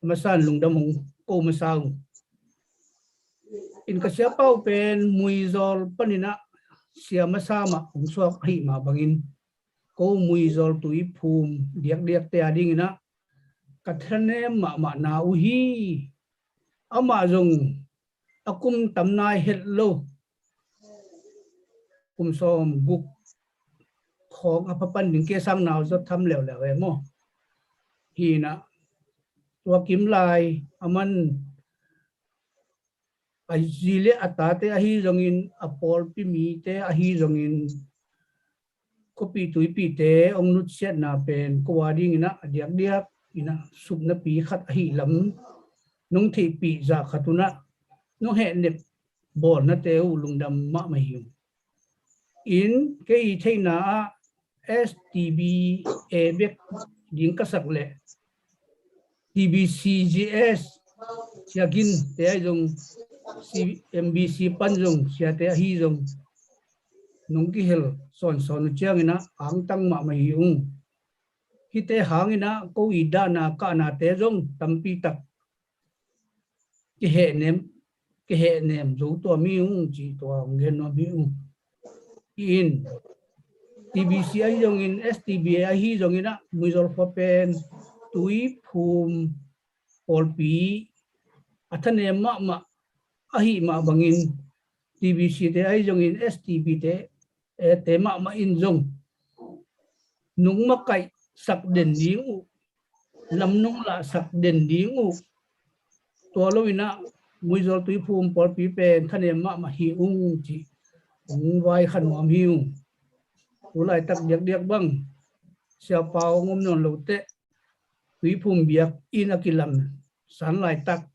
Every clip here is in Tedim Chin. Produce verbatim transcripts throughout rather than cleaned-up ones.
masa in lungdam hong ko masa uh. In ka siapa uh pen Muizawl panin ah sia masa mah hong suak ahih mah bangin, ko Muizawl Tuiphum diakdiakte a dingin ah ka thanem mahmahna uh hi. Amah zong a kum tam nai het lo, kum sawm guk khawng a pha pan ding, kei sang nau zot tham leuleu e maw. Hi in ah tua kim lai a man a zi le a tate ahi zongin, a pawlpi mite ahi zongin, khuapih tuipihte hong nutsiatna pen ko a dingin ah a diakdiak in ah supnapi khat ahih lam nong theihpih zah khat un ah nong hehnep bawlnate uh lungdam mahmah hi ung. In kei i theihna ah S T B A bek ding ka sak leh T B C G S, Sia Gin te ahi zong, C-, M B C pan zong siate ahi zong nong kihel sawnsawn uh ciangin ah angtang mahmah hi ung. Hihte hangin ah ko i dahna kahnate zong tampi tak kihehnem, kihehnem zo tuam hi ung cih tua hong gen nuam hi ung. In T B C ahi zongin, S T B A ahi zongin ah Muizawl khua pen Tuiphum pawlpi a thanem mahmah ahih mah bangin, T B C te ahi zongin, S T B te, eh, te mahmah in zong nong makaihsak den ding uh, lam nong lahsak den ding uh. Tua lo in ah Muizawl Tuiphum pawlpi pen thanem mahmah hi ung cih hong vaikhak nuam hi ung. Tu laitak diakdiak bang siapa hong om nawn lo teh, Tuiphum biakinn a kilamsan laitak,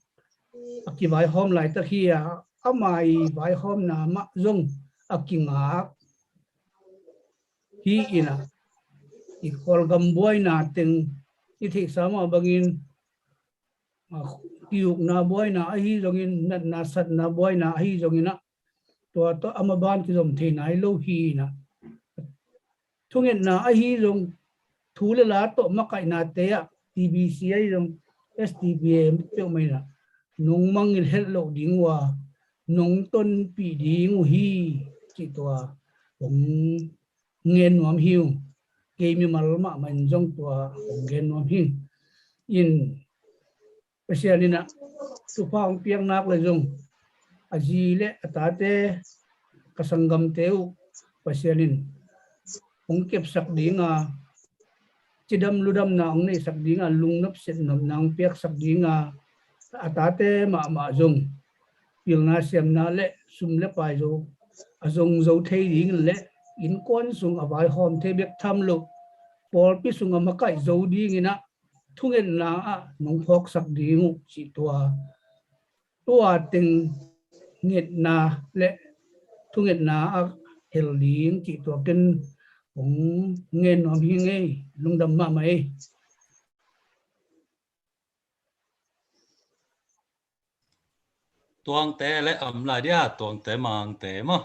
a kivaihawm laitak hi a, ama i vaihawmna mah zong a kingak hi in ah, i Kawlgam buaina teng i theihsa mah bangin, a, kiukna buaina ahi zongin, natna satna buaina ahi zongin ah, tua tawh ama ban kizom thei nai lo hi in ah, thungetna ahi zong, thu le la tawh makaihnate ah T B C ahi zong, S T B A peuhmah in ah nong mangngilh het loh ding uh a, nong tonpih ding uh hi cih tua hong ngen nuam hi ung. Kei mimal mahmah in zong tua hong gen nuam hi. In Pasian in ah thupha hong piak nak leh zong, a zi le a tate, ka sanggamte uh Pasian in hong kepsak ding a, cidam ludamna hong neihsak ding a, lungnop sepnopna hong piaksak ding a, a tate mahmah zong pilna siamna le sum le pai zo a zong zo thei ding le, innkuan sung a vaihawm thei bek tham lo, pawlpi sung a makaih zo dingin ah thungetna ah nong phawksak ding uh cih tua, tua teng ngetna le thungetna ah hel ding cih tua ken hong ngen nuam hi ung ei. Lungdam mahmah ei. Tuangte le om lai dia, Tuangte, Mangte maw.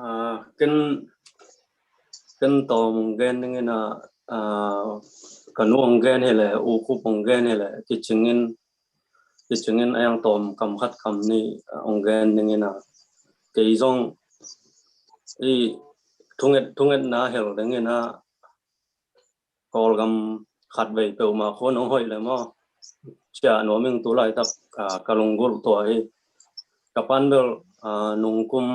Ah, ken, ken tawm gen dingin ah, ah, ka nu hong gen hi leh, U Khup hong gen hi leh, kicingin, kicingin a yang tawm kam khat kam nih, ah, hong gen dingin ah, kei zong i thunget, thungetna hel dingin ah, Kawlgam khatvei peuhmah khun hong hoih leh maw, ciah nuam ing tu laitak, ah, ka lunggulh tua hi. Ka pan bel, ah, nung kum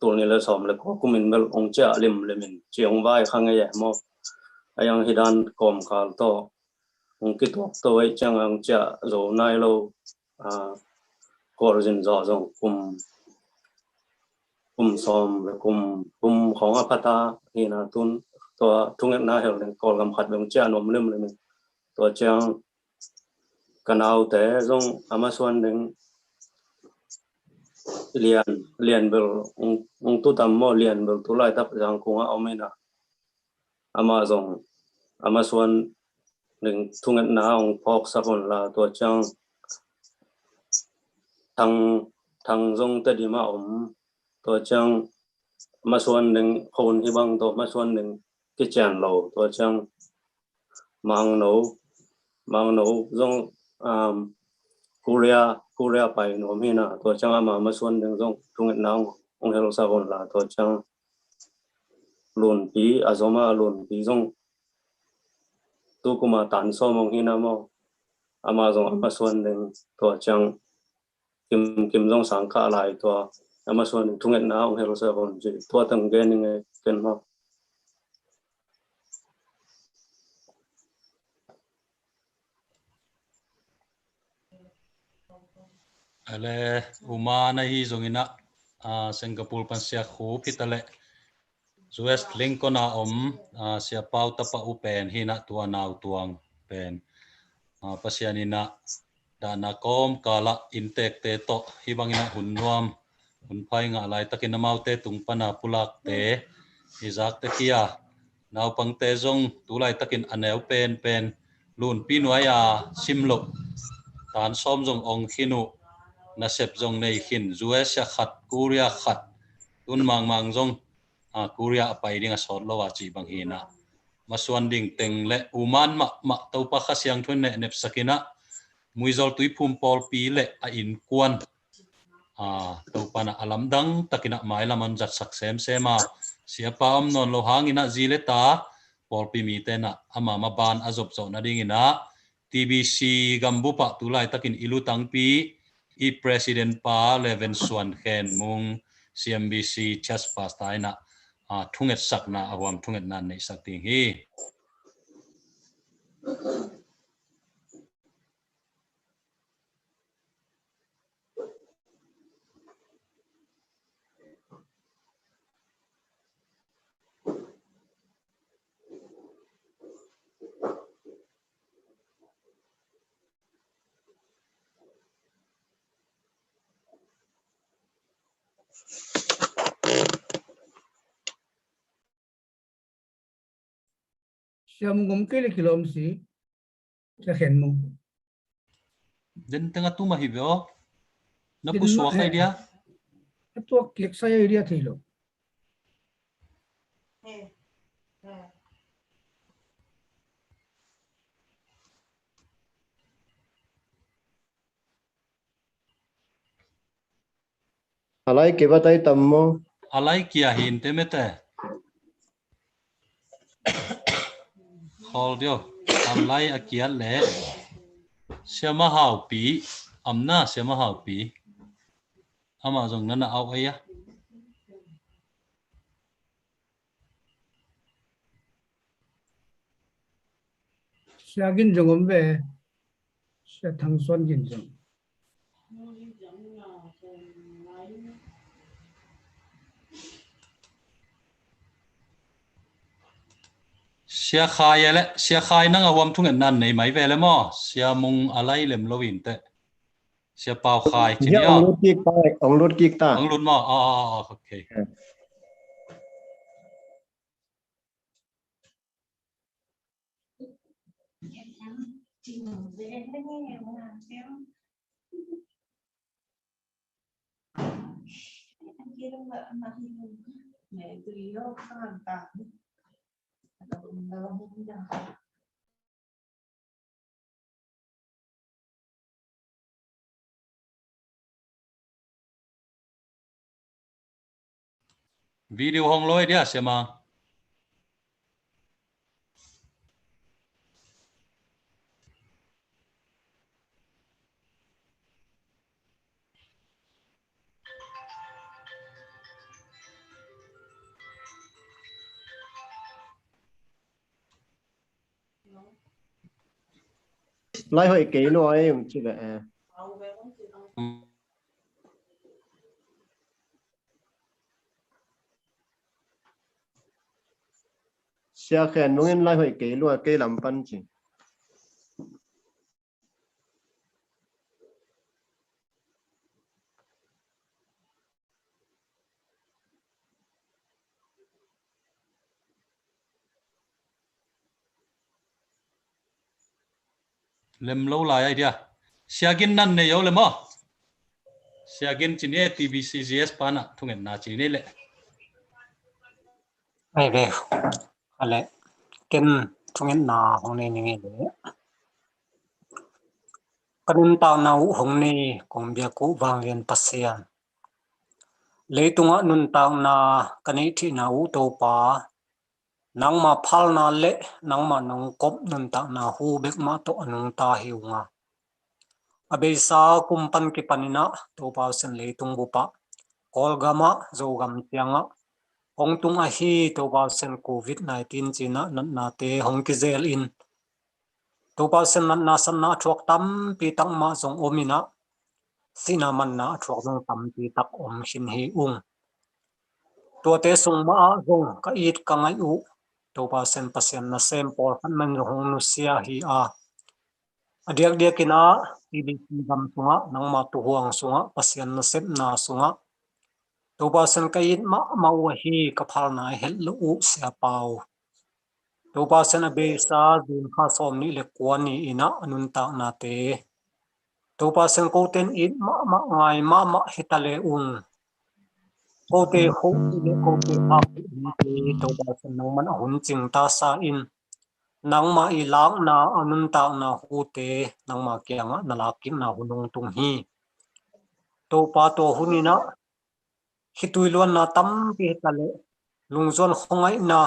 tul nih le sawm le kua kum in bel hong ciah limlim in ci hong vaikhak ngei e maw. A yang hi dan kawmkal tawh hong kituak to ei ciang hong ciah zo nai lo, ah, Kawlzin zawh zong kum, kum sawm le kum thum khawng a pha ta hi na, tun tua thungetna hel ding Kawlgam khatvei hong ciah nuam limlim in. Tua ciang ka naute zong a masuan ding Lian, Lian bel hong, hong tu tam maw, Lian bel tu laitak Zangkung ah om hi na. Amah zong a masuan ding thungetna hong phawksak un la, tua ciang Thang, Thang zong Tedim ah om, tua ciang masuan ding khon hi bang tawh masuan ding kician lo, tua ciang Mangno, Mangno zong, um, Korea, Korea pai nuam hi na, tua ciang ama masuan ding zong thungetna hong, hong helsak un la, tua ciang Lunpi, a zom a Lunpi zong tukuma tan sawm hong hi na maw, ama zong ama suan ding, tua ciang Kim, Kim zong sang kha lai, tua ama suan ding thungetna hong helsak un ci, tua teng gen ing e, ken maw. Ale, U Man ahi zongin ah, ah, Singapore pan Sia Khup hi ta leh, U S Lincoln a om, ah, Sia Pau tapa u pen hi na, tua nau tuang pen, ah, Pasian in ah dahna kawmkal ah inntekte tawh hih bangin ah hun nuam, hun pha i ngah laitakin amaute tung pana pulakte, i zakte kia, naupangte zong tu laitakin a neu penpen, Lunpi nuai a sim loh, tan sawm zong ong khin uh, nasep zong nei khin, U S a khat, Korea khat, tun mangmang zong, ah, Korea a pai ding a sawt lo a cih bang hi na. Masuan ding teng le U Man mahmah Topa Kha Siangtho in nehnepsak in ah, Muizol Tuiphum pawlpi le a innkuan, ah, Topa in ah a lamdang takin ah mailam hong zatsak semsem a, Siapa om nawn lo hangin ah zi le ta, pawlpi mite in ah ama maban a zop zawh nadingin ah, T B C gambup ah tu laitakin i lutangpi, i President pa Reverend Suan Khen Mung, C M B C Church Pastor in ah, ah, thungetsakna, a huam thungetna neihsak ding hi. Siam ngom kei le kilawm si. Sia Khen Mung. Den teng a tum ahi ve aw. Na pusuak ai dia. A tuak kek sai ai dia thei lo. A lai kei va tai tam maw? A lai kia hin te mete. Hol dio. A lai a kiat le. Siama Haupi. Amna Siama Haupi. Ama zong nana au ai a. Sia Gin Zong om ve. Sia Thang Suan Gin Zong. Sia Khai a le, Sia Khai nang a huam thungetna nei mai ve le maw? Sia Mung a lai lem lo in te. Sia Pau Khai ci ni aw. Ong lut kik ta, ong lut kik ta. Ong lut maw? Ah, ah, ah, ok. Video hong loi dia siama. Lai hoih kei lua ei ung ci ve e. Sia Khen Mung in lai hoih kei lua kei lam pan ci. lem lo lai ai dia. Siagin nan nei o le maw? Siagin cin e, T B C G S pana thungetna cin e le. Ai ve, ale, ken thungetna hong nei ning e le. Ka nuntakna uh hong nei kong biak uh vanglian Pasian, leitungah nuntakna ka neih theihna uh Topa, nangma phalna le nangma nong kop nuntakna hu bek mah tawh a nungta hi ung a. A beisa kum pan kipaninah Topa Pasian leitung bupah Kawlgamah Zogam ciangah hong tung ahi Topa Pasian Covid nineteen cinah natnate hong kizel in Topa Pasian natna sanna a thuak tampi tak mah zong om inah sihna manna a thuak zong tampi tak om khin hi ung. Tuate sung mah ah zong ka it ka ngaih uh Topa Pasian, Pasian nasem pawlkhat man zong hong nusia hi a. A diakdiakinah T B C gam sungah nangma tuhuang sungah Pasian nasepna sungah Topa Pasian ka it mahmah uh ahi ka phalna a helh loh uh Sia Pau. Topa Pasian a beisa June kha sawm nih le kua ni inah a nuntaknate Topa Pasian kote in it mahmah ngai mahmah hita le ung. Kote khoh le kote khak Topa Pasian nangman a hun cingta sa in nangmah i lakna a nuntakna hute nangma kiangah na lakkikna hun hong tung hi. Topa tua hun inah khitui luanna tampi hita le lungzuan khongaihna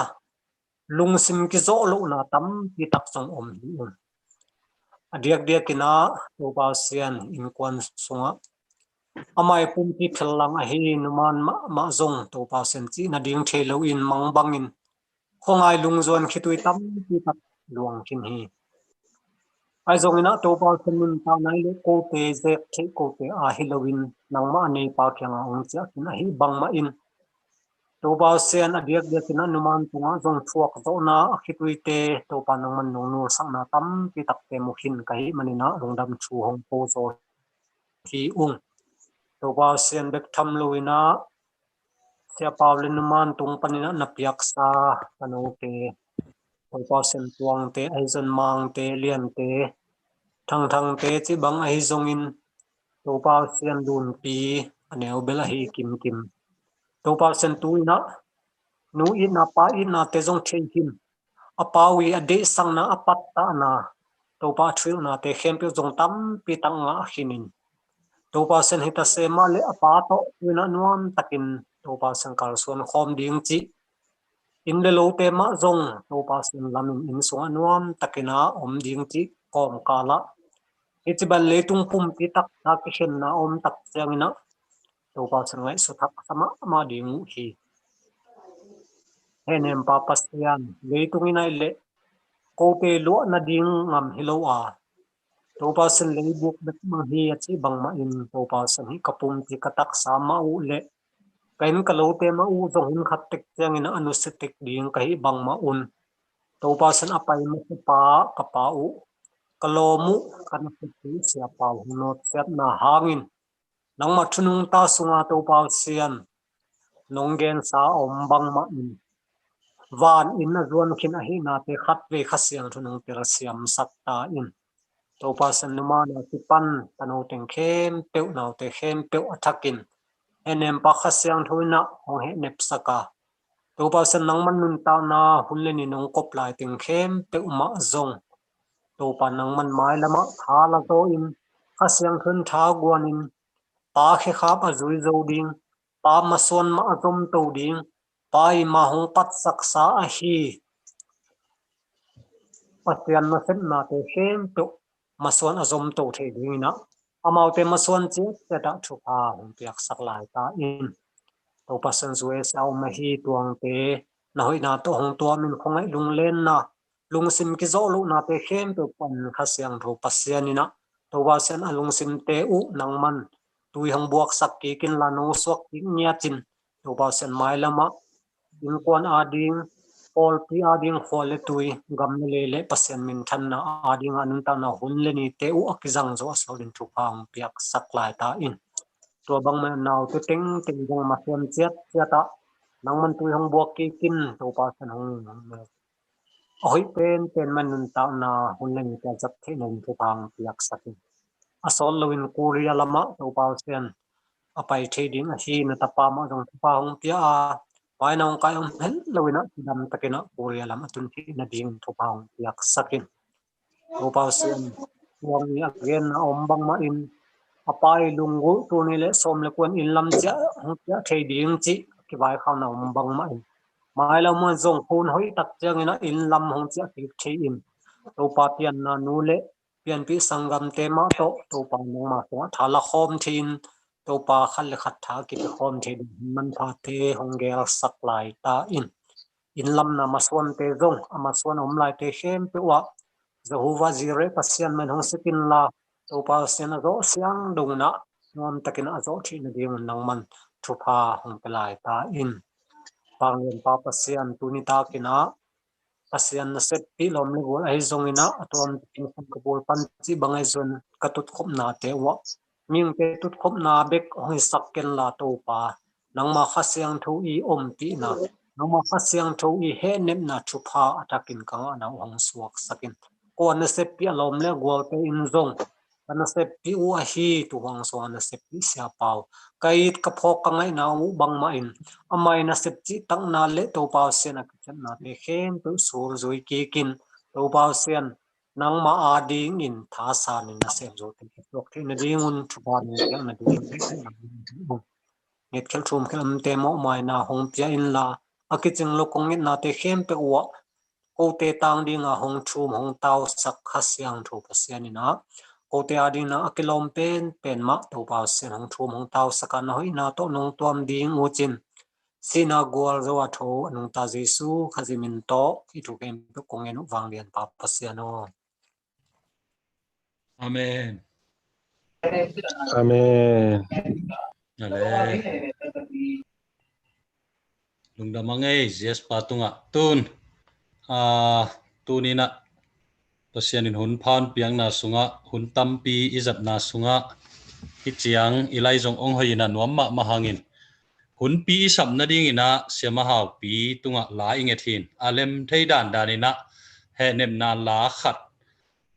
lungsim kizawh lohna tampi tak zong om hi ung. A diakdiakinah Topa Pasian innkuan sungah amai pumpi phel lang ahi numan mahmah zong Topa Pasian cih nading thei loin mangbangin khuangai lungzuan khitui tampi tak luang khin hi. Ahi zonginah Topa Pasian nuntakna i le kote zek theih kote a hi loin nangmah a neipa kiangah hong ciah khin ahi bangmah in Topa Pasian a diakdiakinah numan tungah zong thuak zawhna a khituite Topa nangman nong nulsakna tampi takte mu khin ka hih maninah lungdam thu hong ko zaw hi ung. Topa Pasian bek tham loinah Sia Pau le numan tung paninah na piaksa ka note Topa Pasian tuangte, ahi zong mangte, liante, thangthangte cih bang ahi zongin Topa Pasian lunpi a neu bel ahi kimkim. Topa Pasian tu inah nu itna pa itnate zong thei khin a pau i a deihsakna a pattahna Topa a thuhilhnate khempeuh zong tampi tak ngah khinin Topa Pasian hita se mah le a pa tawh tu inah nuam takin Topa Pasian kalsuan khawm ding cih inn le lote mah zong Topa Pasian lamin inn sungah nuam takin a om ding cih kawmkalah hih ci bang leitung pumpi tak a kikhenna a om tak cianginah Topa Pasian ngaihsut haksa mahmah ding uh hi. Henempa Pasian, leitung inah i le kote luah nading ngam hi lo a Topa Pasian leibuk bek mah hi a cih bangmah in Topa Pasian hih ka pumpi ka taksa mah uh le ka inn ka lote mah uh zong hun khat tek ciangin a nusia tek ding ka hih bangmah un Topa Pasian a pai masa pa ka pa uh ka lawm uh ka nasep uh Sia Pau hong nawtsiatna hangin nangmah thunungta sunga Topa Pasian nong gensa a om bangmah in van in a zuan khin ahihnate khatvei Kha Siangtho nong telsiamsak ta in Topa Pasian numana kipan ka noteng khempeuh naute khempeuh a thakin henempa Kha Siangtho inah hong hehnepsak a Topa Pasian nangman nuntakna hun le ni nong kop lai teng khempeuh mah zong Topa nangman mailamah tha la zaw in Kha Siangtho in tha guanin pa khekhap a zui zo ding, pa masuan mah a zomto ding, pa i ma hong patsaksa ahi Pasian nasepnate khempeuh masuan a zomto thei dinginah amaute masuan ciatciatah thupha hong piaksak lai ta in. Topa Pasian, U S A om ahi tuangte na hoihna tawh hong tuamin khuangaih lunglenna lungsim kizawh lohnate khempeuh pan Kha Siangtho Pasian inah Topa Pasian a lungsimte uh nangman tui hong buaksak kikin la nong suak kik ngiatin Topa Pasian mailamah innkuan ading, pawlpi ading, khua le tui, gam le lei le Pasian minthanna adinga nuntakna hun le nite uh a kizang zo a sawlin thupha hong piaksak lai ta in. Tua bangmah naute tengteng zong masuan ciatciatah nangman tui hong buak kikin Topa Pasian hong a hoih penpen mah nuntakna hun leng tua zat theihna in thupha hong piaksak in. A sawt loin Korea lamah Topa Pasian a pai thei ding ahi na tapa mah zong thupha hong pia a, maina hong kai om het loin ah kidam takin ah Korea lam a tun theihna ding thupha hong piaksak in. Topa Pasian, tuang i a genna om bangmah in, a pai lunggulh tuni le sawm le kuan inn lam ciah hong ciah thei ding cih kivaikhakna om bangmah in, mailam ah zong hun hoih tak ciangin ah inn lam hong ciah kik thei in, Topa pianna nu le pianpih sanggamte mah tawh Topa nangma sungah tha la khawm thei in, Topa khat le khat tha kipia khawm thei ding manphate hong gelsak lai ta in. Inn lam na masuante zong a masuan a om laite khempeuh ah Jehovah Jireh Pasian mah in hong sik inla, Topa Pasian a zawh siang dongin ah nuam takin a zawh theihna dingun nangman thupha hong pia lai ta in. Vanglianpa Pasian, tuni takin ah Pasian naseppih lawm le gual ahi zongin ah a tuam takin Singapore pan cih bang ahi zongin ka tutkhopnate uh ah mihingte tutkhopna bek hong hisak kenla Topa, nangma Kha Siangtho i ompihna, nangma Kha Siangtho i hehnepna thupha a takin ka ngahna uh hong suaksak in. Ko a naseppih a lawm le a gualte in zong ka naseppih uh ahi, tu huang sung a naseppih Sia Pau, ka it ka phawk ka ngaihna uh bangmah in, amah i nasep cihtakna le Topa Pasian a kiciamnate khempeuh sulzui kik in, Topa Pasian, nangma adingin thasan in nasep zote ka suak theihna dingun thupha nong piakna ding ngetkhelh thumkhelh amte mawhmaina hong pia inla, a kicing lo kong ngetnate khempeuh uh ah kote tang dinga hong thum hong tausak Kha Siangtho Pasian in ah kote adingin ah a kilawm penpen mah Topa Pasian hong thum hong tausak a, na hoihna tawh nong tuam ding uh cin, sihna gualzo a tho a nungta Jesu Khazih min tawh hih thu khempeuh kong ngen uh, Vanglianpa Pasian aw. Amen. Amen. Ale. Lungdam a ngei, J S pa tungah tun. Ah, tuni-in ah Pasian in hun pha hong piakna sungah, hun tampi i zatna sungah, hih ciang i lai zong hong hoih in ah nuam mahmah hangin, hunpi i sap nadingin ah Siama Haupi tungah la i nget hi. A lem thei dandanin ah hehnepna la khat,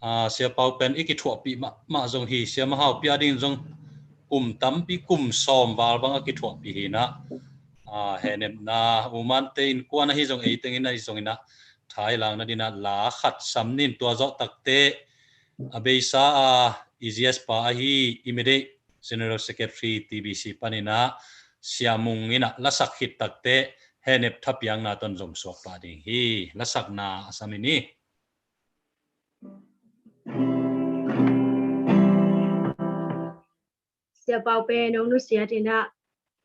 ah, Sia Pau pen i kithuahpih mahmah zong hi. Siama Haupi adingin zong kum tampi, kum sawm val bang a kithuahpih hi-in ah, ah, hehnepna, U Mante innkuan ahi zong, ei tengin ahi zongin ah thailak nadingin ah la khat sam ning. Tua zawh takteh a beisa a i J S pa ahi, i media General Secretary T B C panin ah Sia Mung in ah lasak khit takteh hehnep thapiakna tawh zong suak pah ding hi. Lasakna a sam ni. Sia Pau pen hong nusiat in ah,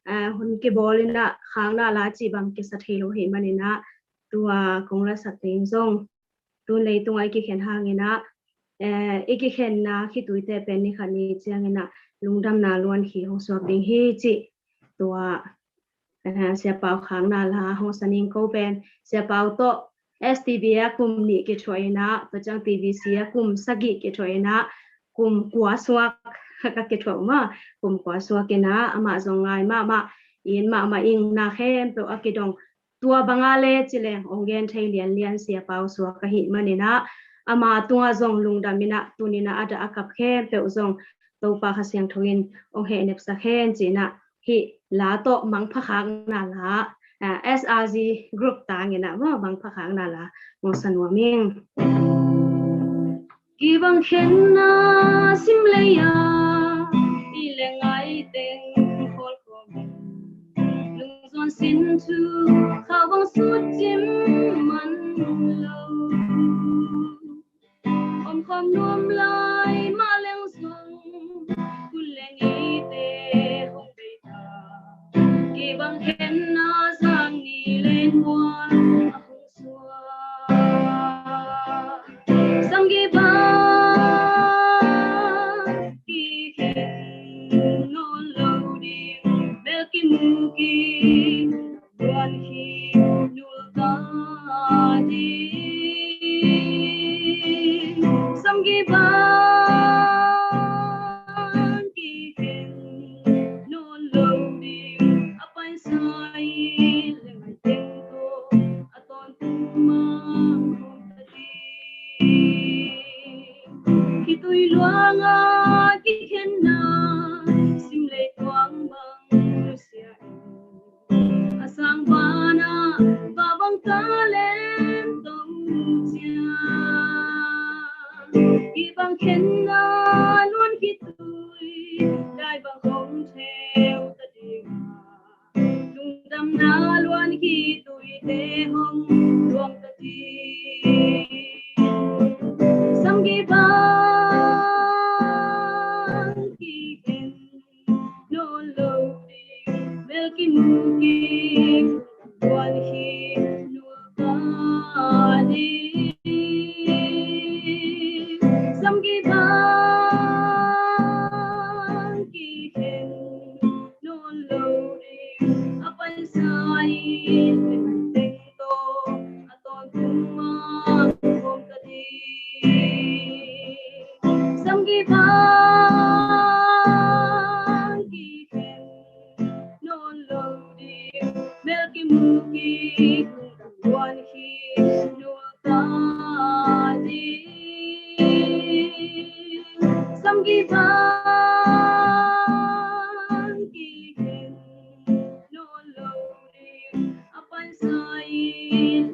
ah, hun kibawl in ah khakna la cih bang kisa thei lo ahih manin ah, tua kong lasak ding zong tun leitungah i kikhen hangin ah, eh, i kikhenna khituite pen ni khat ni ciangin ah lungdamna luankhi hong suak ding hi cih tua, eh, Sia Pau khakna la hong sa ning. Ko pen Sia Pau tawh S T V a kum nih kithuah in ah, tua ciang T V C a kum sagih kithuah in ah, kum kua suak ka kithuah uh maw, kum kua suak in ah, amah zong ngai mahmah, it mahmah ing, na khempeuh a kidong. Tua banga le ci leng hong gen thei lianlian Sia Pau suak ahih manin ah, ama tungah zong lungdam in ah, tuni-in ah a dah a kap khempeuh zong Topa Kha Siangtho in hong hehnepsak hen ci-in ah, hih la tawh mangpha khakna la, ah, S R G group tangin ah maw, mangpha khakna la hong sa nuam ing. Kibang khenna sim lei-a i leng ai teng khawl khawm, lungzuan sin thu khau bang sut cim man lo. Om khawm nuam lai mah leng zong, kun leng ite hong bei ta. Kibang khenna zang ni leng kuan a hong suak. Sang kibang kikhen nawn lo ding, bel kimu ki luan hi nulta ding. Sam kibang kikhen nawn lo ding, a paisa i leng ai teng tawh a tawntung mang hong Tui luanga kikhenna, sim lei tuang bang nusia in, a sang banah vah bang talent tong ciang, hih bang khenna luan khitui, dai bang hong theu ta ding a, lungdamna luan khituite hong luang ta ding. Samgi bang kikhen nawn lo ding, mel kimu kik luan hi nuam ta ding. Samgi bang kikhen nawn lo ding, a paisa in teng tawh a tawntung mah khawm ta ding. Samgi bang kikhen nawn lo ding, mel kimu kik luan hi nuam ta ding. Samgi bang kikhen nawn lo ding, a paisa in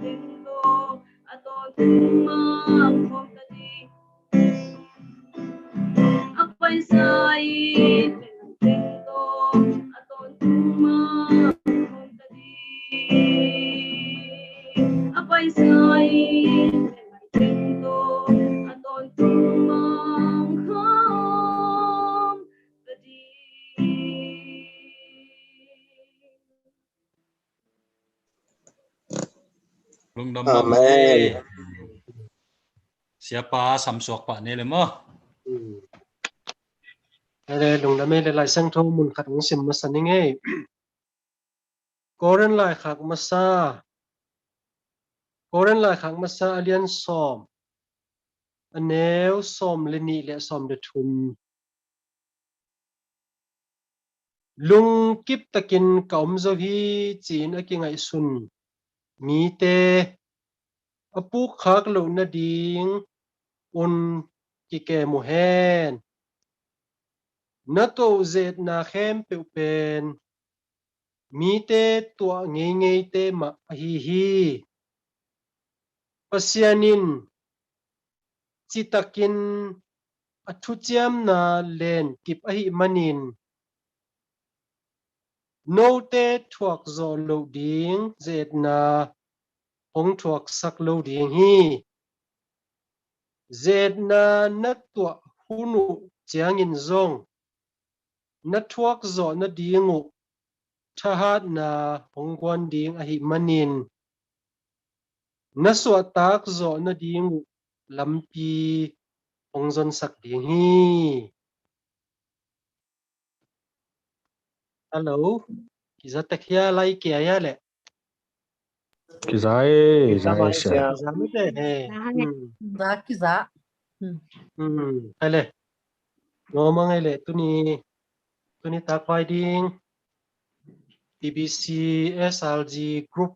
teng tawh a tawntung mah khawm ta ding. A paisa in teng tawh a tawntung mah khawm ta ding. A paisa in teng tawh a tawntung mah khawm ta ding. Lungdam. Amen. Siapa samsuak pah ni le maw? Hmm. Ele, lungdam ei le, Lai Siangtho mun khat hong sim masa ning ei. Korin laikhak masa, Korin laikhak masa a lian sawm, a neu sawm le nih le sawm le thum. Lungkip takin ka om zo hi ci-in a kingaihsun mite a pukkhak loh nading un kikem uh hen. Na tuah uh ze-etna khempeuh pen mite tuah ngeingeite mah ahi hi. Pasian in citakin a thuciamna len kip ahih manin, note thuak zawh loh ding ze-etna hong thuaksak lo ding hi. Ze-etna na tuah hun uh ciangin zong na thuak zawh nading uh thahatna hong guan ding ahih manin, na suahtak zawh nading uh lampi hong zonsak ding hi. Hello. Kiza tek hia, lai kia hia le? Kiza e, kiza e, sia. Kiza mite he. Hmm. Kiza, kiza. Hmm. Hmm. Hai le. Ngawmang ei le, tuni, tuni tak vai ding. T B C S R G group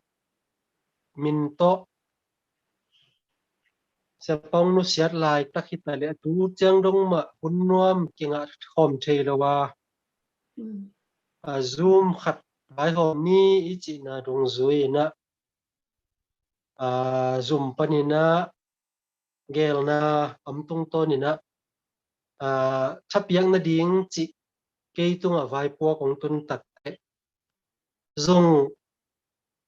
min tawh. Siapa hong nusiat laitak hi ta le, a tu ciang dong mah hun nuam kingah khawm thei lo a. Mm. A, Zoom khat vaihawm ni i cihna dungzui inah, a, Zoom paninah gelna om tungtawninah, a, thapiak nading cih kei tungah vaipuak hong tun tak teh zong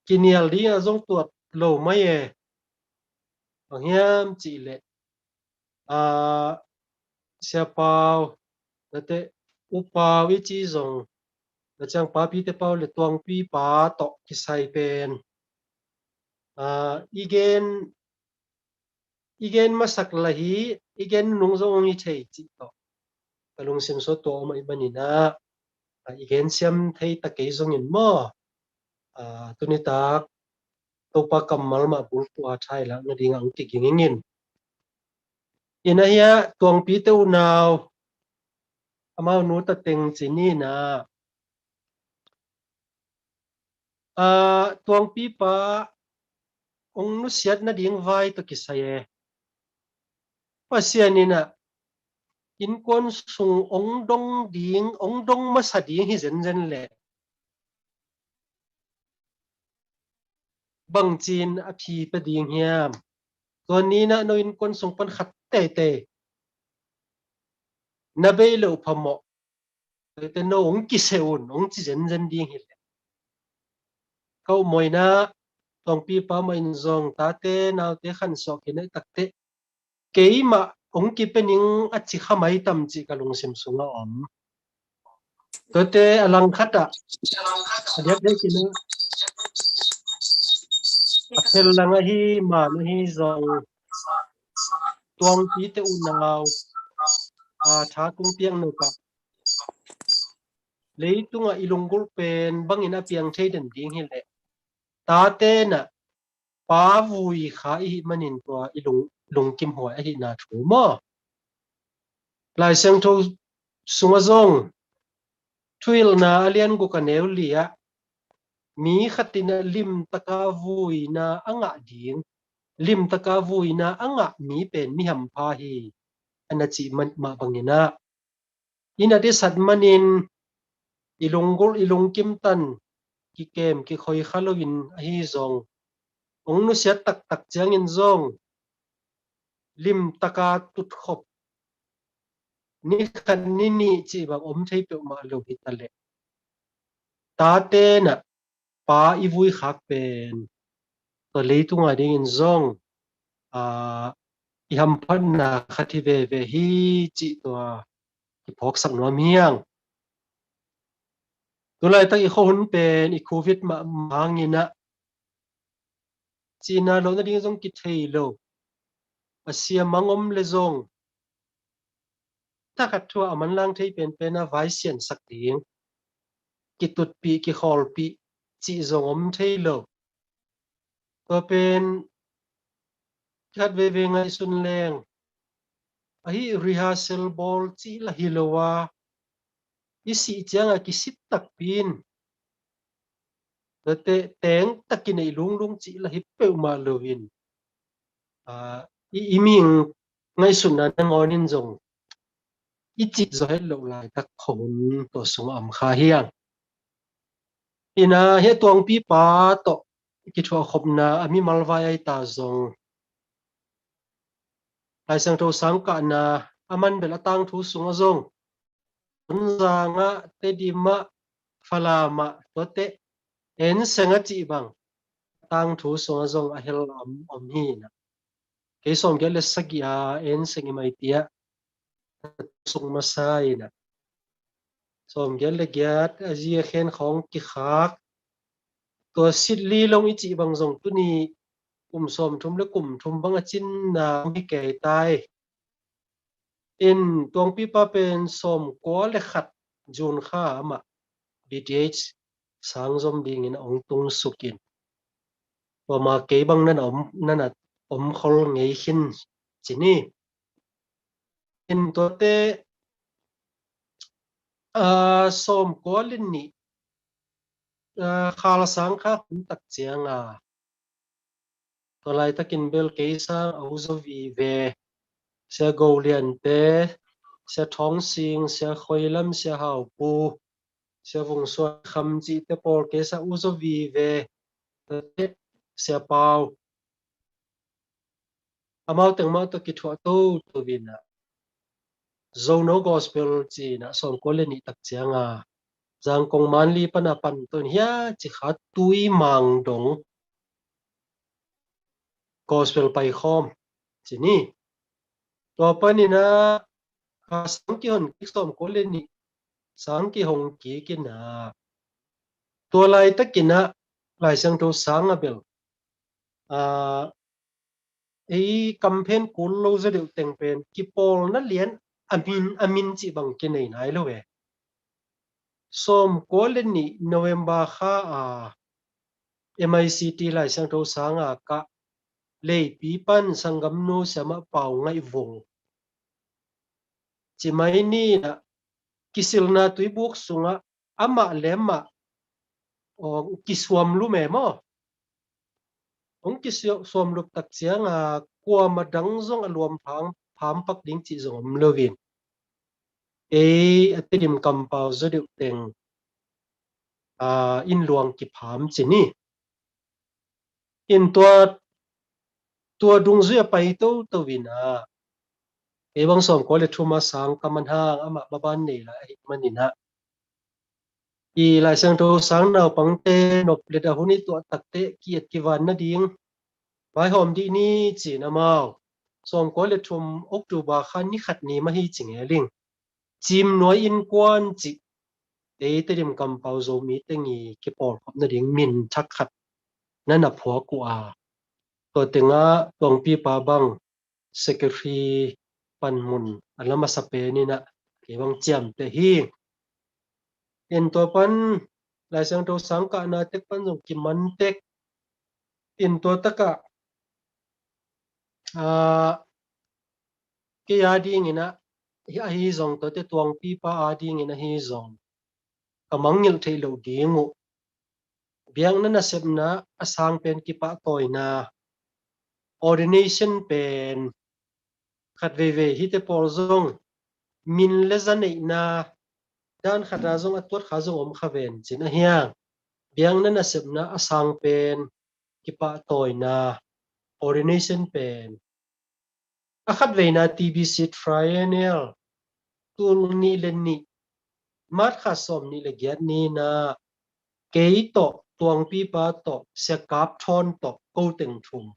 kinial dingah zong tuat lo mai e. Bang hiam cih leh, a, Sia Pau, nate U Pau i ci zong, na ciang Papi Te Pau le Tuangpi Pa tawh kisai pen, a, i gen, i gen masak lai hi, i gen nung zong hong hi thei cih tawh ka lungsim sawt tua om ahih maninah, a, i gen siam thei ta kei zongin maw, a, tunitak Topa kammal mah bulphuh a thailak nadingah hong kiging ingin. Inah hiah Tuangpi te unau, amau nu ta teng ci ni inah, a, Tuangpi Pa hong nusiat nading vai tawh kisai e. Pasian inah innkuan sung ong dong ding, ong dong masa ding hi zenzen leh bangcin a phi pia ding hiam? Tua ni-in ah no innkuan sung pan khat teitei na bei loh phamawh, tuate no ong kiseh un, ong ci zenzen ding hi leh. Ka upmawhna, Tuangpipa mah in zong tate naute khansuah khin ahih takteh keimah ong kipia ning a ci kha mai tam cih ka lungsim sungah om. Tuate a langkhat ah, a diakdiak in ah, a phel lang ahi man ahi zong, Tuangpite unau a tha kong piak nop ah, leitungah i lunggulh pen bangin a piang thei den ding hi leh, tate in ah pa vui kha i hih manin tua i lung, lungkim huai ahihna thu maw? Lai Siangtho sungah zong, Thuhilhna a lian guk a neu li ah, mi khat in ah limtaka vuina a ngah ding, limtaka vuina a ngah mi pen mi hampha hi, a na cih mah bangin ah, i nat i sat manin i lunggulh, i lungkim tan kikem kikhoi kha loin ahi zong, ong nusiat taktak ciangin zong limtaka tutkhop, ni khat ni nih cih bang om thei peuhmah lo hi ta leh, tate in ah pa i vui khak pen tua leitung adingin zong, aa, i hamphatna khat hi veve hi cih tua kiphawksak nuam hi hang. Tu laitak i khuahun pen i Covid mah hangin ah cihna loh nading zong kithei lo. A siamang om leh zong, thakhat thu ah a manlang thei penpen a vai siansak ding, kitutpih, kikhawlpih cih zong om thei lo. Tua pen khat veve ngaihsun leng, ahi rehearsal bawl cih lah hi lo a, i sih ciangah kisit takpi in, tuate teng takin ei lunglung cih lah hi peuhmah loin, aa, i, i mihing ngaihsutna nangawn in zong i cih zaw het loh laitak khuahun tua sungah om kha hi hang. Ina, hih Tuangpipa tawh kithuahkhopna a mimal vai ahi ta zong, Lai Siangtho sangkahna a man bel a tangthu sungah zong, Tonzang ah, Tedim ah, Falam ah, tuate En Seng a cih bang tangthu sungah zong a hel om, om hi na. Kei sawmgiat le sagih a En Seng i mai tiah sung masa hi na. Sawmgiat le giat a zi a khen khawng kikhak, tua sit li long i cih bang zong tuni kum sawmthum le kum thum bang a cinna hi kei tai. In Tuangpipa pen sawmkua le khat June kha amah D T H sang zom dingin a ong tung sukin, tua ma kei bang nan a om, nan a om khol ngei khin ci ni. In tuate, aa, sawmkua le nih, aa, khal sang kha hun tak cianga, tua laitakin bel kei sang a uzaw vive, Sia Go Lian te, Sia Thawng Sing, Sia Khoi Lam, Sia Hau Pu, Sia Vung Suan Kham cihte pawl kei sang uzaw vive, Sia Pau, amau teng mah tawh kithuah toto in ah, Zono Gospel ci-in ah sawmkua le nih tak cianga Zangkong Manli pan a pan to in hia ci kha, Tui Mang Dong Gospel paikhawm ci ni. Tua panin ah, a, sang kihon kik, sawmkua le nih sang kihong kik in ah, tua laitakin ah Lai Siangtho sang a bel, a, ei kamphen kul lo zaw deuh teng pen kipawlna lian a min, a min cih bang kinei nai lo e. Sawmkua le nih November kha a M I C T Lai Siangtho sanga kah Leipi pan sanggamnu Sia Mah Pau Ngaih Vung ci mai ni in ah, kisilna tuibuk sungah amah le amah ong kisuam lum e maw? Ong kisuam lup tak cianga kuamah dang zong a luam pham, pham pak ding cih zong om loin, ei a Tedim kampau zaw deuh teng, aa, in luang kipham ci ni. In tua, tua dungzui a pai toto in ah, ei bang sawmkua le thum a sang ka man hang amah baban nei lai ahih manin ah, i Lai Siangtho sang naupangte nop le dah hun i tuah takteh ki-et kivan nading vaihawm dih ni ci-in amau sawmkua le thum October kha ni khat ni mah hi ci ngeling. Cimnuai innkuan cih ei Tedim kampau Zomi teng i kipawlkhop nading min thak khat na na phuak uh a, tua tengah tuangpipa bang secretary panmun a la masa pen in ah kei bang ciamteh hi. In tua pan Lai Siangtho sang kahna tek pan zong kiman tek. In tua takah, aa, kei a dingin ah, ahi zong tuate tuangpipa a dingin ahi zong ka mangngilh theih loh ding uh biakna nasepna a sang pen kipahtawina, ordination pen khat veivei hite pawl zong min le za neihna dan khat a zong a tuat kha zong om kha ven cin ahi hang, biakna nasepna a sang pen kipahtawina, ordination pen a khat veina T B C triennial tul nih le nih, March kha sawm nih le giat ni-in ah kei tawh, tuangpipa tawh, Sia Kap Thawn tawh, ko teng thum.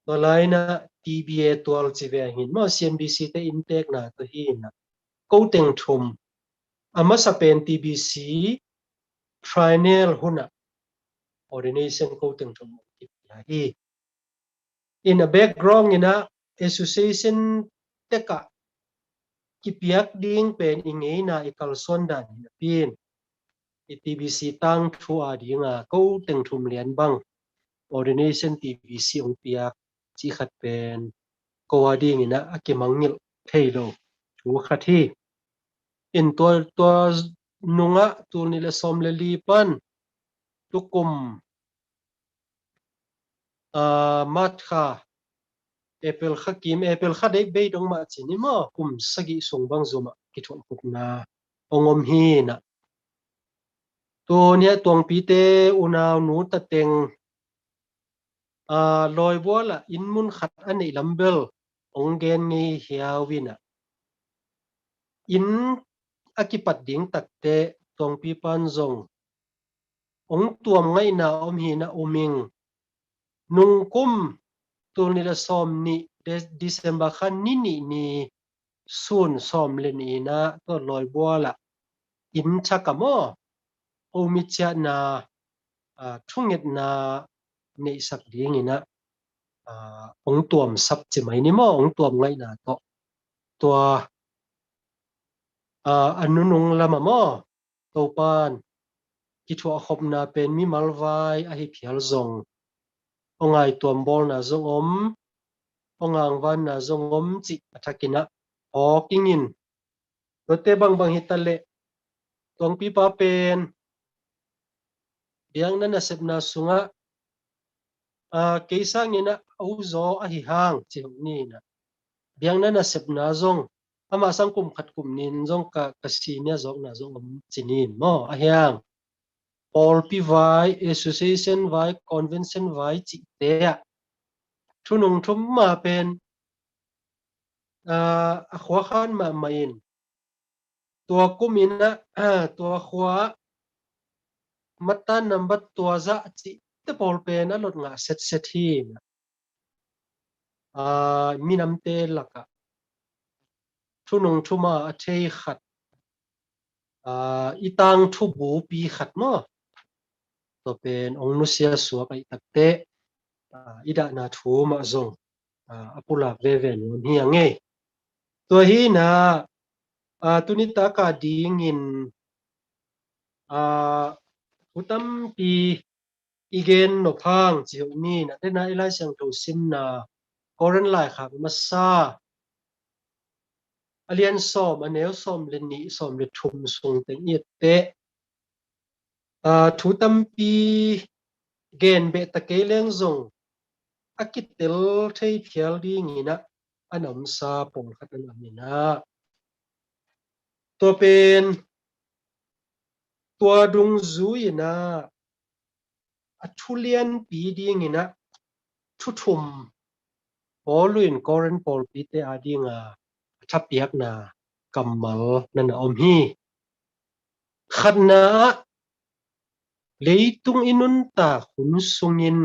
Tua lai-in ah T B A tual ci ve hang in maw, C M B C te inntekna tawh hi-in ah ko teng thum. A masa pen T B C triennial hun ah ordination ko teng thum kipia hi. In a background in ah association tekah kipiak ding pen i ngeina i kalsuan dan hi napi-in i T B C tangthu a ding a ko teng thum lian bang ordination T B C hong piak cih khat pen ko a dingin ah a kimangngilh thei lo thu khat hi. In tua, tua nungah tul nih le sawm le li pan tukum, aa, March kha, April kha kim, April kha deih bei dong mah ci ni maw, kum sagih sung bang zumah kithuahkhopna hong om hi-in ah, tuni-ah tuangpite unau nu ta teng, aa, lawibual ah inn mun khat a neih lam bel hong gen ngei hiau in ah, inn a kipat ding takteh tuangpipa'n zong hong tuam ngaihna om hi-in ah, um ing. Nungkum tul nih le sawm nih, De-, December kha ni nih ni sun sawm le nih in ah tua lawibual ah inn thak ah maw, homi ciahna, aa, thungetna neihsak dingin ah, aa, hong tuamsap ci mai ni maw, hong tuam ngaihna tawh. Tua, aa, a nunung lam ah maw, Topa'n kithuahkhopna pen mimal vai ahi phial zong, hong ngaihtuam bawlna zong om, hong angvanna zong om cih a thakin ah phawk ing in. Tuate bangbang hi ta leh, tuangpipa pen biakna nasepna sungah, aa, kei sangin ah a uzaw ahi hang ci uh ni-in ah, biakna nasepna zong amah sang kum khat kum nih in zong ka, ka senior zawkna zong om ci ni maw, ahi hang pawlpi vai, association vai, convention vai cihte ah thunung thum mah pen, aa, a khua khan mahmah in, tua kum in ah, aa, tua khua ah matan nambat tua zah cihte pawl pen a lot ngah setset hi. Aa, minamte lakah thunung thum a a thei khat, aa, i tangthu bupi khat maw, tua pen hong nusia suak ahih takteh, aa, i dahna thu mah zong, aa, a pulak veve nuam hi a ngei. Tua hi-in ah, aa, tuni tak a dingin, aa, thu tampi i gen nop hang ci uh ni-in ah, dena i Lai Siangtho simna Korin laikhak masa a lian sawm, a neu sawm le nih, sawm le thum sung teng i et teh, aa, thu tampi gen beh ta kei leng zong a kitel thei phial dingin ah a namsa pawlkhat a nam in ah, Tua pen tua dungzui in ah a thu lianpi dingin ah thu thum Paul in Korin pawlpite adinga a thapiakna kammal na na om hi. Khatna ah leitung i nuntak hun sungin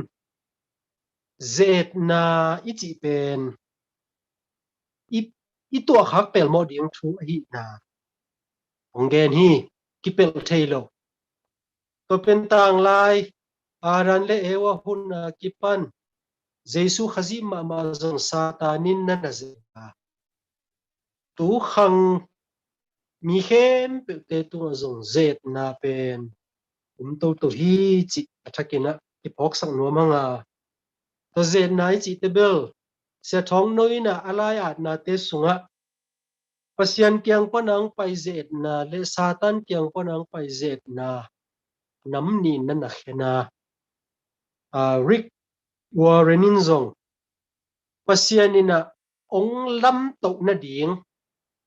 ze-etna i cih pen i, i tuahkhak pelmawh ding thu ahihna hong gen hi. Kipelh thei lo. Tua pen tanglai Adam le Eva hun a kipan Jesu Khazih mahmah zong Satan in na na ze-et a, tu khang mi khempeuhte tungah zong ze-etna pen om toto hi cih a thakin ah i phawksak nuam hang a. Tua ze-etna i cihte bel Sia Thawng No in ah a lai-atnate sungah Pasian kiang pana hong pai ze-etna le Satan kiang pana hong pai ze-etna nam nih na na khen a, Rick Warren in zong Pasian in ah hong lamtoh nading,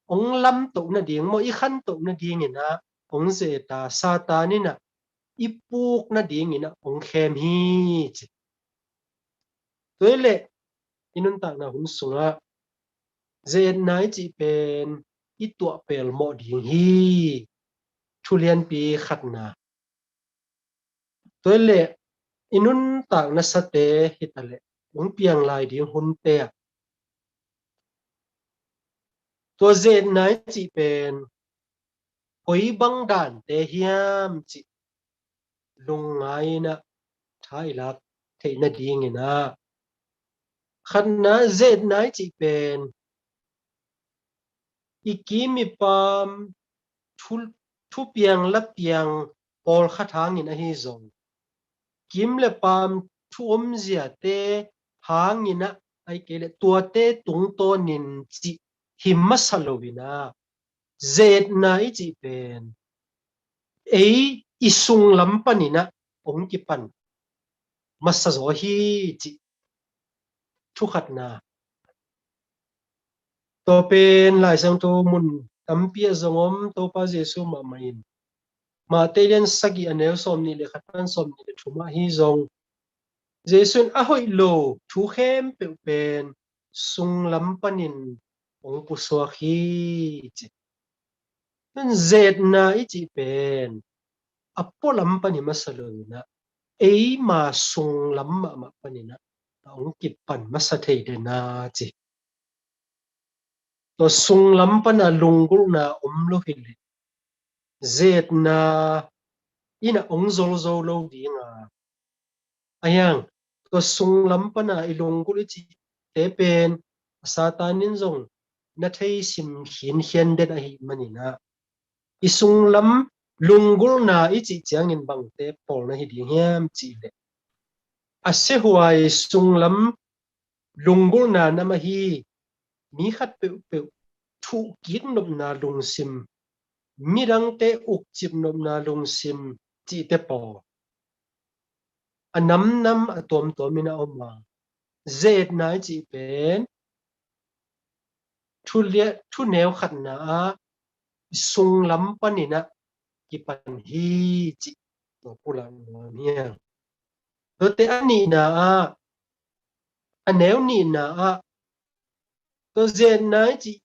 hong lamtoh nading maw, i khantoh nadingin ah hong ze-et a, Satan in ah i puk nadingin ah hong khem hi ci. Tua hi leh i nuntakna hun sungah ze-etna i cih pen i tuah pelmawh ding hi. Thu lianpi khatna. Tua hi leh i nuntak nasate hi ta leh hong piang lai ding hunte ah tua ze-etna i cih pen koi bang dante hiam cih lungngai in ah tha i lak theih nadingin ah, khatna, ze-etna i cih pen i kim i pam thu, thupiang lapiang pawlkhat hangin ahi zong, kim le pam thu omziate hangin ah, ahih kei leh tuate tungtawnin cih hi masa lo in ah, ze-etna i cih pen ei i sunglam panin ah hong kipan masa zaw hi cih thu khatna. Tua pen Lai Siangtho mun tampi ah zong om, Topa Jesu mahmah in Matthai lian sagih a neu sawmnih le khat pan sawmnih le thum ah hi zong, Jesu in a hoih lo thu khempeuh pen sunglam panin hong pusuak hi ci. Tun ze-etna i cih pen a pualam pan hi masa lo in ah, eima sunglam mahmah panin ah a hong kipan masa thei den a ci. Tua sunglam pana lunggulhna om lo hi leh ze-etna in ah hong zol zo lo ding a, a hiang tua sunglam pana i lunggulh i cihte pen a Satan in zong na thei sim khinkhian den ahih manin ah, i sunglam lunggulhna i cih ciangin bangte pawl na hi ding hiam cih leh, a siahuai sunglam lunggulhna nam ahi mi khat peuhpeuh thuhkik nopna lungsim, midangte ukcip nopna lungsim cihte pawl a namnam a tuamtuam in a om a, ze-etna i cih pen thu lian, thu neu khatna ah i sunglam panin ah kipan hi cih tua pulak nuam hiang. Tuate a nihna ah, a neu nihna ah, tua ze-etna i cih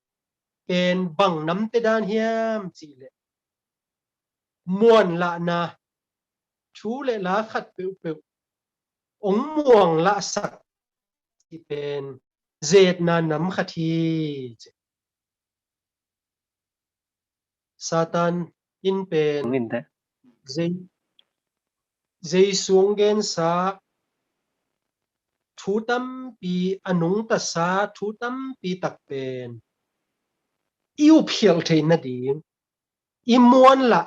pen bang namte dan hiam cih leh, muanlahna, thu le la khat peuhpeuh hong muanglahsak cih pen ze-etna nam khat hi ci. Satan in pen Hong in teh. Zei-, Jesu hong gensa thu tampi, a nungtasa thu tampi tak pen i upkhialh theih nading, i muanlah,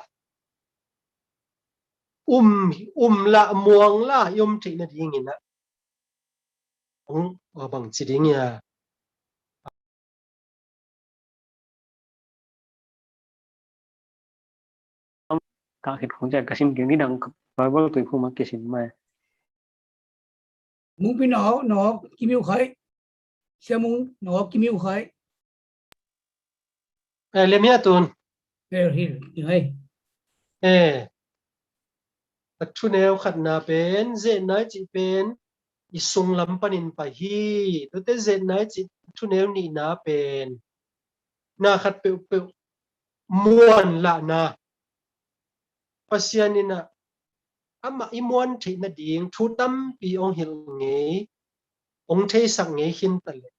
um, umlah, muanglah i om theih nadingin ah hong, a bang ci ding ia. Ka khit khong cia ka sim kik ni dang Bible tui khong ma kisim mai. Mung pi nau, nau, kimiu khai. Sia Mung, nau, kimiu khai. Eh, lemia tun. Fair Hill, i ngai. Eh, a thuneu khatna pen, zetna i cih pen, i sunglam panin pai hi. Tuate zetna i cih thuneu nihna pen, na khat peuhpeuh muanlahna. Pasian in ah, amah i muan theih nading, thu tampi hong hilh ngei, hong theisak ngei khin ta leh,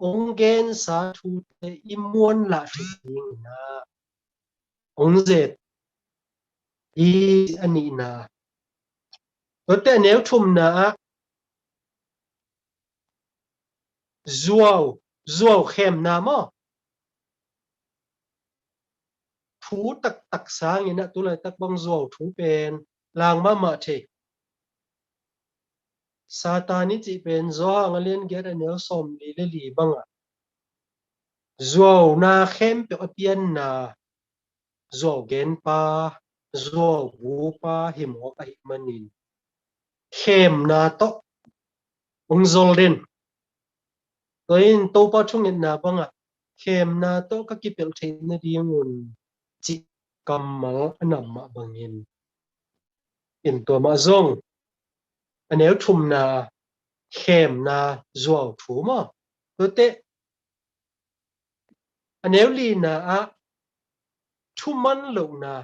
hong gensa thute i muanlah theih dingin ah, hong zet hi a nihna. Tuate a neu thumna ah, zuau, zuau khemna maw? Thu taktak sangin ah tulaitak bang zuau thu pen lang mahmah thei. Satan i cih pen Johan a lian giat a neu sawmli le li bangah, zuauna khempeuh a pianna, zuau genpa, zuau bupa hi mawk ahih manin, khemna tawh hong zol den. Tua in Topa thungetna bangah, khemna tawh ka kipelh theih nadingun cih kammal a nam mah bangin, in tua mah zong a neu thumna, khemna zuau thu maw? Tuate a neu lina ah, thuman lohna,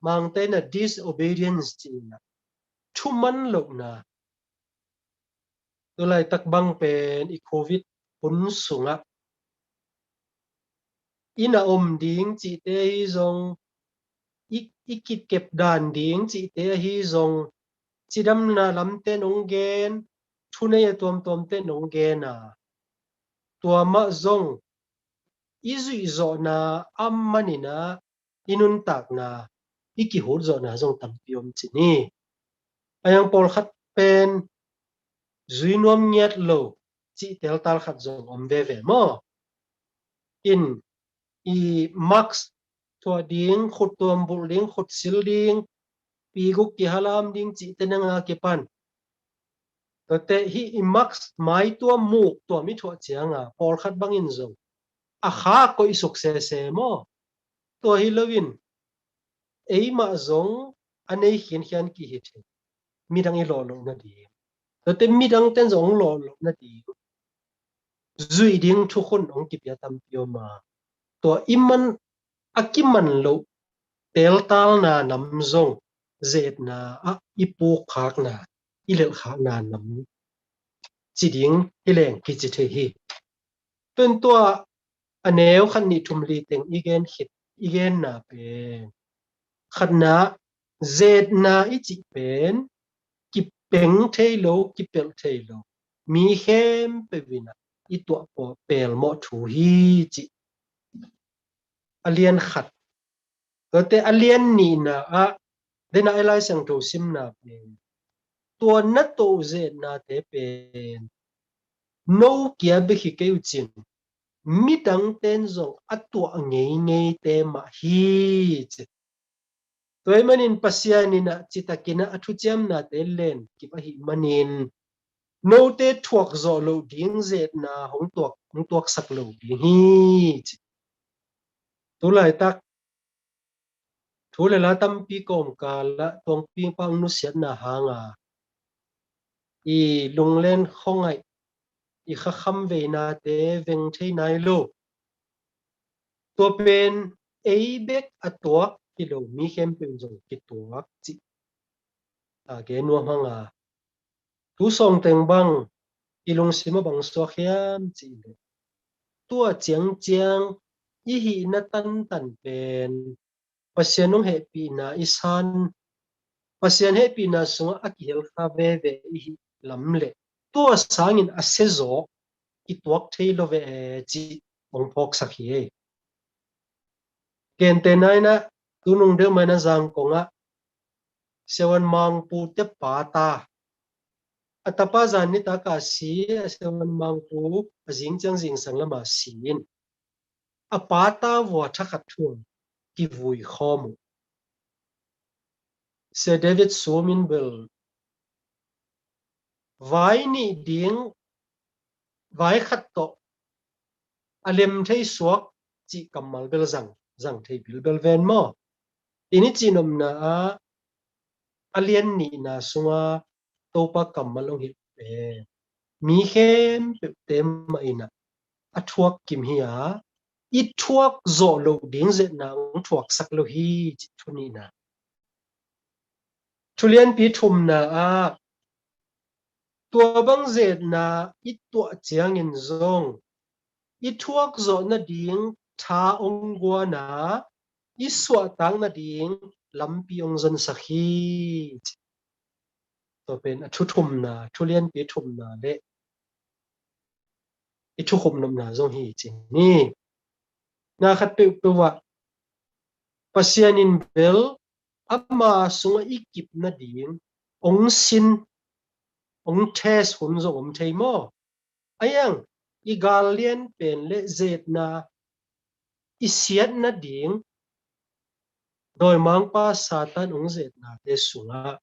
Mangte in ah disobedience ci-in ah, thuman lohna. Tulaitak bang pen i Covid hun sungah, i na om ding cihte ahi zong, i, i kikep dan ding cihte ahi zong, cidamna lamte in hong gen, thunei a tuamtuamte in hong gen a, tua mah zong i zuihzawhna a manin ah, i nuntakna, i kihutzawhna zong tampi om ci ni. A yang pawlkhat pen zui nuam ngiat lo cih teltal khat zong om veve maw? In, i mask thuah ding, khut tuam bulh ding, khut sil ding, pi guk kihalam ding cihte nang a kipan, tuate hih i mask, maituam, muktuam i thuah cianga pawlkhat bangin zong a kha koih suk sese maw? Tua hi loin, eimah zong a nei khiankhian kihi thei. Midang i lawh loh nading, tuate midangte in zong hong lawh loh nading, zuih ding thukhun hong kipia tampi om a, tua i man, a kiman loh teltalna nam zong, zetna ah i pukkhakna, i lelhkhakna nam ci ding hi leng kici thei hi. Tua in tua a neu khat, nih, thum, li teng i gen khit, i genna pen, khatna, zetna i cih pen kipeng thei lo, kipelh thei lo, mi khempeuh in ah i tuah pelmawh thu hi cih a lian khat. Tuate a lian nihna ah, den ah i Lai Siangtho simna pen, tua na tuah uh zetnate pen no kia bek hi kei uh cin, midangte in zong a tuah ngeingeite mah hi ci. Tua ahih manin Pasian in ah citakin ah a thuciamnate len kip ahih manin, note thuak zawh loh ding zetna hong tuak, hong tuaksak lo ding hi ci. Tulaitak thu le la tampi kawmkal ah tuangpi pang nusiatna hanga i lunglen khuangaih, i khakham veinate veng thei nai lo. Tua pen ei bek a tuak hi lo, mi khempeuh in zong kituak cih a gen nuam hanga, tu sawngteng bang i lungsim ah bang suak hiam cih leh, tua ciangciang i hihna tantan pen Pasian hong hehpihna i san, Pasian hehpihna sungah a kihel kha veve i hih lam leh, tua sangin a siazaw kituak thei lo ve e cih hong phawksak hi. Gentehna in ah, tunung deuh mah in ah Zangkong ah Sia Van Mangpu te pata, a tapa zan nitak a si a, Sia Van Mangpu a zing ciang zingsang lam a si in, a pata vua thakhat thu-in kivui khawm uh. Sia David Sum in bel vai nih ding, vai khat tawh a lem thei suak cih kammal bel zang. zang thei bilbel ven maw? I ni cihnopna ah a lian nihna sunga Topa kammal hong hilh pen mi khempeuhte mah in ah a thuak kim hi a, i thuak zawh loh ding ze-etna hong thuaksak lo hi, cih thu nihna. Thu lianpi thumna ah tua bang ze-etna i tuah ciangin zong i thuak zawh nading tha hong guan a, i suahtak nading lampi hong zonsak hi. Tua pen a thu thumna, thu lianpi thumna le i thukhupnopna zong hi ci ni. Na khat peuhpeuh ah Pasian in bel ama sungah i kip nading hong sin, hong test hun zong om thei maw? A iang i gal lian pen le ze-etna i siat nading dawimangpa Satan hong ze-etnate sungah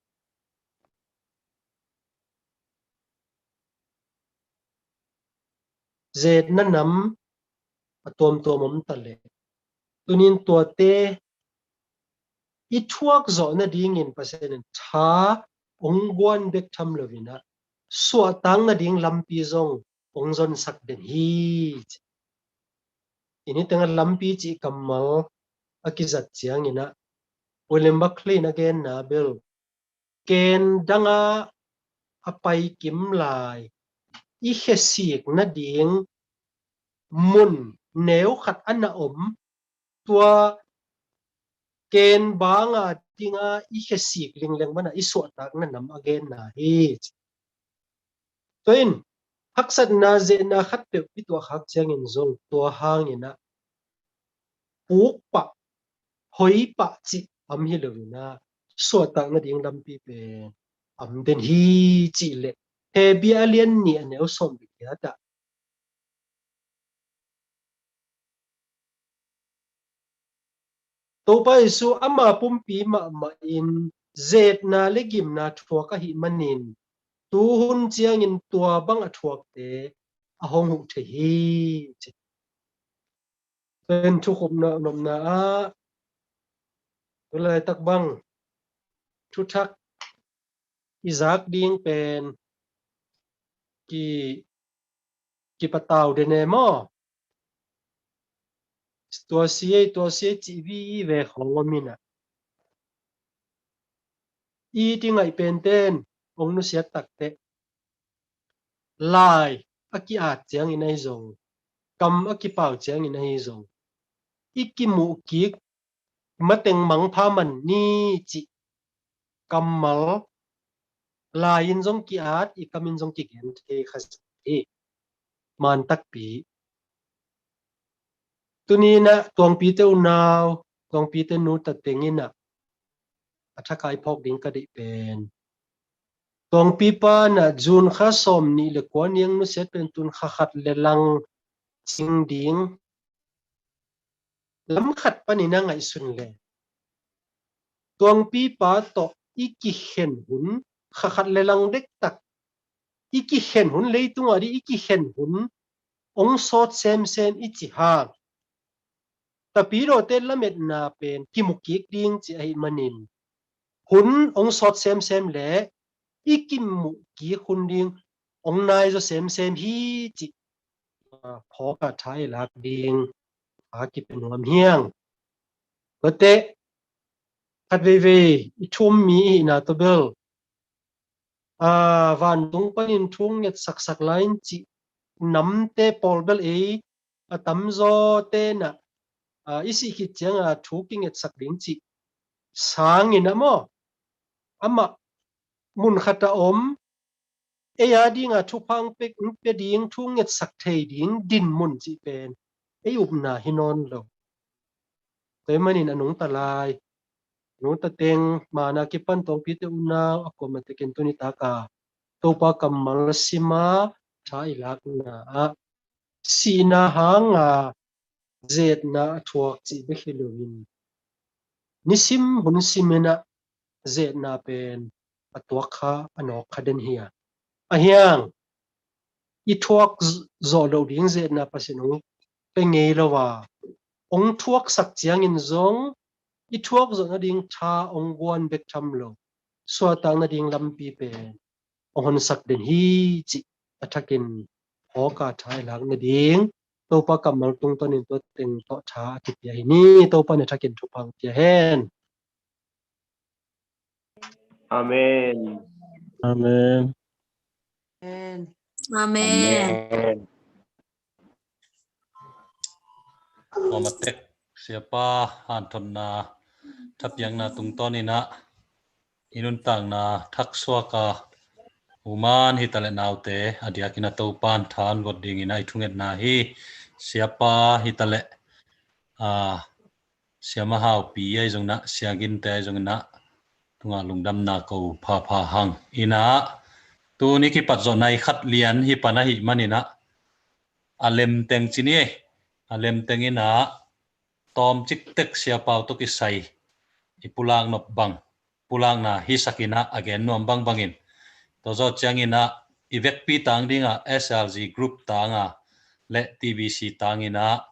ze-etna nam a tuamtuam om ta leh, tunin tuate i thuak zawh nadingin Pasian in tha hong guan bek tham loin ah suahtak nading lampi zong hong zonsak den hi. I ni tengah lampi cih kammal a kizat ciangin ah William Barclay in a genna bel, ken dangah a pai kim lai i khesik nading mun neu khat a na om, tua ken banga dinga i khesik lingleng mana i suahtakna nam a genna hi. Tua in haksatna ze-etna khatpeuh i tuahkhak ciangin zong tua hangin ah puk pah, hoi pah cih om hi loin ah suahtak nading lampi pen om den hi cih leh Hebru a lian nih a neu sawm le giat ah Topa Jesu ama pumpi mahmah in ze-etna le gimna thuak ahih manin tuhun ciangin tua bang a thuakte a hong huh thei hi, ci. Tua in thukhupna nopna ah tu laitak bang thuthak i zak ding pen ki, kipatau den e maw? Tua si ei, tua si ei cih vive khawng om in ah, i ti ngaih pente in hong nusiat takteh lai a ki-at ciangin ahi zong, kam a kipau ciangin ahi zong, i kimuh kik mateng mangpha man ni cih kammal lai in zong ki-at, i kam in zong kigen thei kha hi. Man takpi. Tuni in ah Tuangpite unau, Tuangpite nu ta teng in ah a thak a i phawk ding ka deih pen, Tuangpipa in ah June kha sawm nih le kua ni hong nusiat pen tun kha khat le lang cing ding lam khat panin a ngaihsun le, Tuangpipa tawh i kikhen hun, kha khat le lang dektak i kikhen hun, leitungah ding i kikhen hun hong sawt semsem i cih hang, tapidawte lametna pen kimu kik ding cih ahih manin hun hong sawt semsem le i kimuh kik hun ding hong nai zaw semsem hi cih phawk a tha i lak ding a kipia nuam hi hang. Tuate khat veivei i thu-um mi i hihna tawh bel, aa, vantung panin thu hong nget saksak lai in cih namte pawl bel ei a tamzawte in ah, aa, i sih khit ciangin thu kingetsak ding cih sangin ah maw, amah mun khat a om, ei a dingin thupha hong pia ding, thu ngetsak thei ding dinmun cih pen ei upna hi nawn lo. Tua ahih manin a nungta lai, nungta teng, man a kipan Tuangpite unau a kuamah tekin tuni tak a Topa kammal sim a tha i lakna ah sihna hanga ze-etna a thuak cih bek hi loin, nisim hun sim in ah ze-etna pen a tuak kha, a nawk kha den hi a. Ahi hang i thuak z-, zawh loh ding ze-etna Pasian hong pia ngei lo a, hong thuaksak ciangin zong i thuak zawh nading tha hong guan bek tham lo, suahtak nading lampi pen hong honsak den hi cih a thakin hawka tha i lak nading Topa kammal tungtawnin tua teng tawh tha a kipia hi ni. Topa in a thakin thupha hong pia hen. Amen. Amen. Amen. Amen. Amen. Tek Siapa hanthotna thapiakna tungtawninah i nuntakna thaksuaka uman hitaleh naute a diakin a Topan than got dinginah i thungetna hi. Siapa hitaleh a Siama Haupi ahi zonginah, Siaginte ahi zonginah tungah lungdamna ko phapha hang. Inah tuni kipat zawh nai khat lian hi pan ahih maninah a lemteng ci ni ei. A lemteng inah tawmcik tek Siapau tawh kisai i pulak nop bang pulakna hisakinah a gen nuam bangbangin tua zawh cianginah i vekpi tang dingah S L G group tanga le T B C tanginah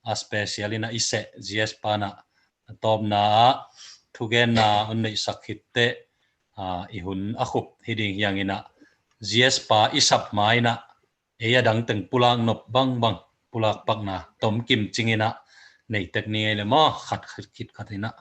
a special inah i seh G S panah a tawpna ah thugenna hong neihsak khitteh i hun a khup hi ding hianginah G S pa i sap ma inah ei a dangteng pulak nop bangbang pulak pakna tomkim cinginah nei tek ni ngei le maw, khat khat khit khat inah.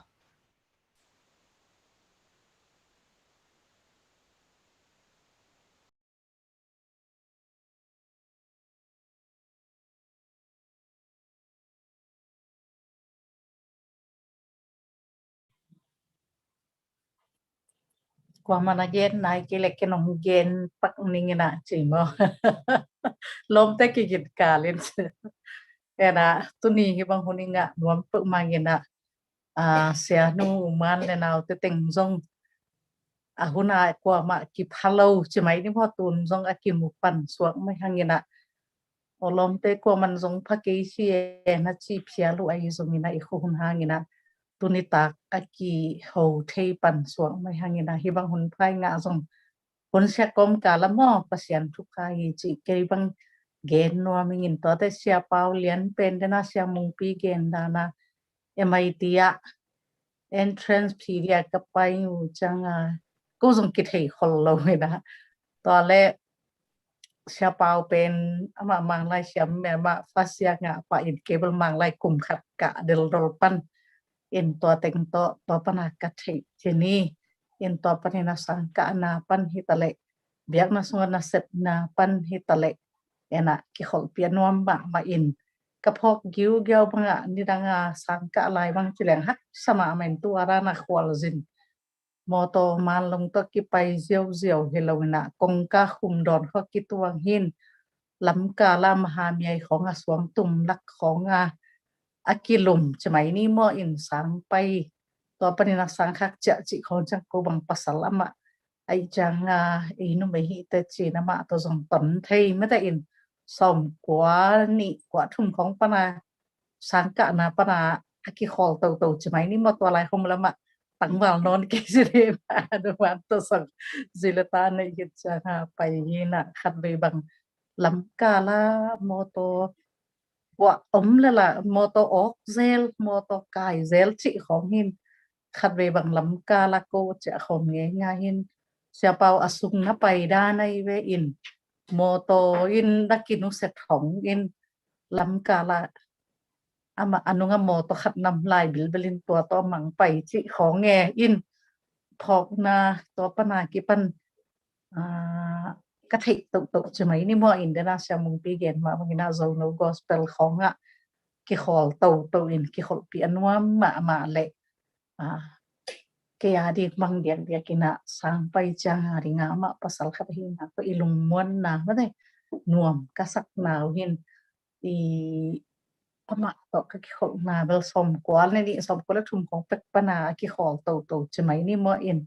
Kuaman a gen nai kei le ken hong gen pak ning inah ci maw. Lawmte kigit kalin. Ena tuni hi bang hun i ngah nuam peuhmah inah a, sianu uman le naute teng zong a hun a kuamah kipha lo ci mai ni maw, tun zong a kimu pan suak mai hanginah. Aw lawmte kuaman zong pha kei si e na ci phial uh ahi zonginah i khua hun hanginah tuni tak a kiho thei pan suak mai hanginah hi bang hun pha i ngah zong hun siak kawmkal a maw Pasian thupha hi cih kei bang gen nuam ingin tuate Siapau lian pen dena Sia Mungpi gen dana M I T ah entrance period ka pai uh cianga ko zong kithei khol lo hi na. Tua le Siapau pen amah Manglai siam me amah first year ngah pah in kei bel Manglai kum khat ka deldol pan in tua teng tawh tua pana ka theih ci ni. In tua panin a sangkahna pan hitaleh biakna sunga nasepna pan hitaleh ena kikholhpih a nuam mahmah in ka phawk giugiau bangah nidanga sangkah lai bang ci leng haksa mahmah in tua dana khualzin mawtaw manlung tawh kipai ziauziau hi lo inah kongka khum dawn khawh kituang hin lamkala mahamiai khawng a suang tum lak khawng a a kilum ci mai ni maw in sang pai tua panin a sang khak ciah cih khawng ciang ko bang pasal amah aih cianga ei numei hihte cin amah tawh zong ton thei mete in sawm kua nih kua thum khawng pana sangkahna pana a kikhawl toto ci mai ni maw tua lai hom lamah tangval nawn kei si dei ma a numan tawh sang zilata nei hit cianga pai hi na khat vei bang lamkala mawtaw kuah om lala mawtaw awk zel mawtaw kai zel cih khawng hin khat vei bang lamkala ko ciah khawm ngei nga hin Siapau a sung na pai dan ahi ve in mawtaw in na kinusia thong in lamkala amah a nunga mawtaw khat nam lai bilbel in tua tawh mang pai cih khawng nge in phawkna tua pana kipan ka theih tohtoh ci mai ni maw in dena Sia Mungpi gen mah bangin a Zono gospel khawngah kikhawl toto in kikholhpih a nuam mahmah leh kei a dik mang diakdiak inah sang pai cianga dinga amah pasal khat ahi nak i lungmuanna mate nuam ka sakna uh hin i amah tawh ka kikholhna bel sawmkua le nih sawmkua le thum khawng pek pana a kikhawl toto ci mai ni maw in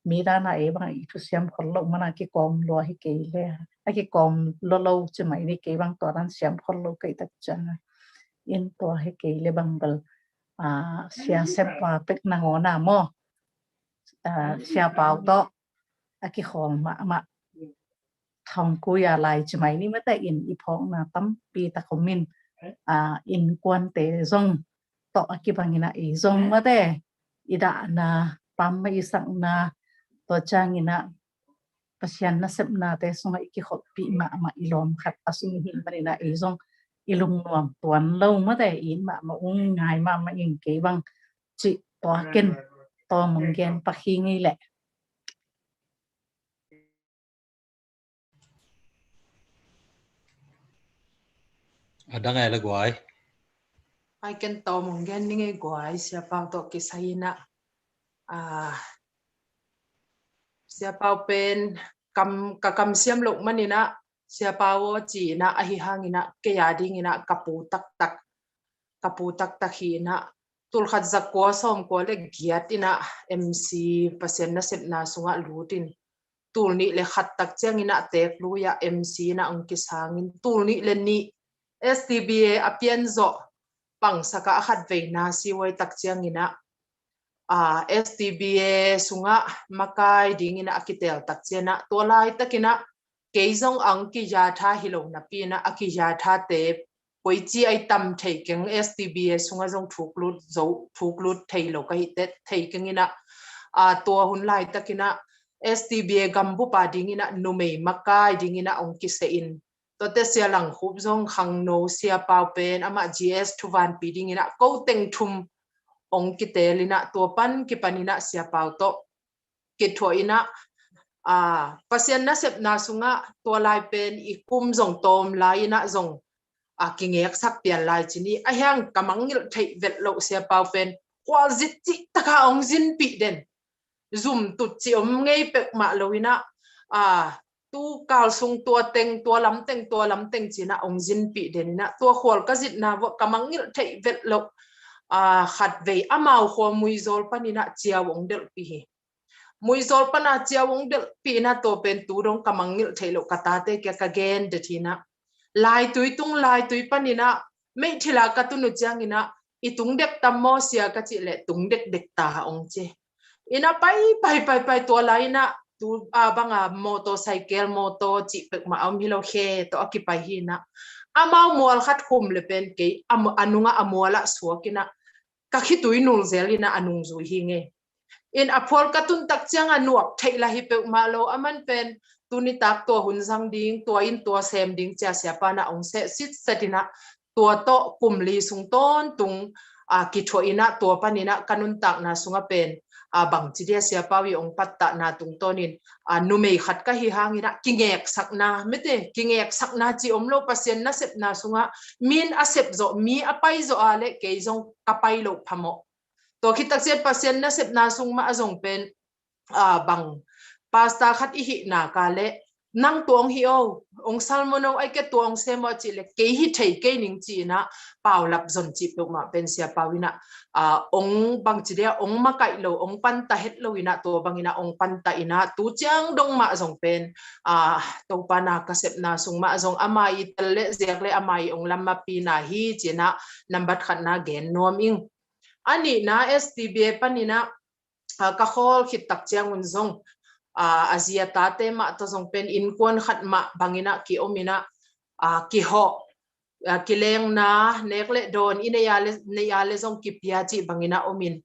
mi dana ei bang i thusiam khol loh mana kikawm lua hi kei le a kikawm lolo ci mai ni kei bang tua dan siam khol lo kei tak cianga in tua hi kei le bang bel a siasep a pek nangawna maw a siapau tawh a kikhawl mahmah thongkui a lai ci mai ni mate in i phawkna tampi tak om in a innkuante zong tawh a kibang in ah i zong mate, i dahna, pamma i sakna, tua ciangin ah Pasian nasepnate sungah i kikholhpih mahmah, i lawm khat a sung i hih manin ah i zong i lungnuam tuan lo mate, i in mahmah ung, ngai mahmah ing, kei bang cih tua ken tawm ong gen pak hi ngei leh. A dang ai la guai. Ai ken tawm ong gen ni ngei guai, Sia Pau tawh kisai in ah. Ah, Sia Pau pen kam, ka kam siam loh manin ah, Sia Pau aw ci in ah, ahi hangin ah kei a dingin ah ka pu taktak, ka pu taktak hi in ah, tul khat za kua sawm kua le giat in ah M C, Pasian nasepna sungah lut in, tul nih le khat tak ciangin ah teek lui ah M C in ah ong kisang in, tul nih le nih S T B A a pian zawh pangsak ah a khat vei na si uai tak ciangin ah, ah, S T B A sungah makai dingin ah a kiteel tak ciangin ah, tua laitakin ah kei zong ang kizatha hi lo napi in ah, a kizathate koici a i tam thei keng, S T B A sungah zong thuk lut zo, thuk lut thei lo ka hih teh thei keng in ah, ah, tua hun laitakin ah S T B A gambup a dingin ah numei makai dingin ah ong kiseh in, tuate Sia Lang Khup zong khangno, Sia Pau pen amah G S thuvanpi dingin ah ko teng thum ong kiteel in ah, tua pan kipan in ah Sia Pau tawh kithuah in ah, ah, Pasian nasepna sungah tua lai pen i kum zong tawm lai in ah zong, ah, kingeksak pian lai ci ni, a hiang ka mangngilh theih velh loh Sia Pau pen khualzin cih taka ong zinpih den. Zum tut ci om ngei peuhmah lo in ah, ah, tu kal sung tua teng, tua lam teng, tua lam teng ci in ah ong zinpih den in ah, tua khual ka zitna vuah ka mangngilh theih velh loh, ah, khat vei amau khua Muizawl pan in ah ciau ong delhpih hi. Muizawl pan a ciau ong delhpih in ah tua pen tu dong ka mangngilh theih loh, ka tate kia ka gen det hi in ah, laitui tung, laitui pan in ah meithil a ka tun uh ciangin ah, i tung dek tam maw Sia ka cih leh tung dekdek ta ong ci. In ah pai, pai, pai, pai tua lai in ah tu, ah, bang a motorcycle, motor cih peuhmah a om hi lo, khe tawh a kipai hi in ah, amau mual khat khum le pen kei a mu-, a nungah a mual ah suak in ah ka khitui nul zel in ah a nungzui hi ngei. In a phual ka tun tak ciang a nuak theih lah hi peuhmah lo, a man pen tuni tak tua hun zang ding, tua in tua sem ding cia Sia Pau in ah ong seh sitset in ah, tua tawh kum li sung tawntung, ah, kithuah in ah, tua pan in ah ka nuntakna sungah pen, ah, bangci dia Sia Pau i ong pattahna tungtawn in, ah, numei khat ka hi hangin ah kingeksakna, mite, kingeksakna ci om lo, Pasian nasepna sungah min a sep zawh, mi a pai zawh a leh kei zong ka pai loh phamawh. Tua khit tak ciang Pasian nasepna sung mah a zong pen, ah, bang pastor khat i hih nak leh, nang tua ong hi o, ong sermon o, ai ke tua ong sem o a cih leh kei hi thei kei ning ci in ah, paulap zon cih peuhmah pen Sia Pau in ah, ah, ong bangci dia, ong makaih lo, ong pantah het lo in ah, tua bang in ah ong pantah in ah, tu ciang dong mah zong pen, ah, Topa na ka sepna sung mah zong ama i tel le ziak le ama i ong lam mapina hi ci in ah, nambat khatna gen nuam ing. A nihna S T B A pan in ah, ah, ka khawl khit tak ciang un zong, ah, a zi a tate mah tawh zong pen innkuan khat mah bang in ah ki om in ah, ah, kihawh, ah, kilengna, nek le dawn, i nei a le, nei a le zong kipia cih bang in ah om in.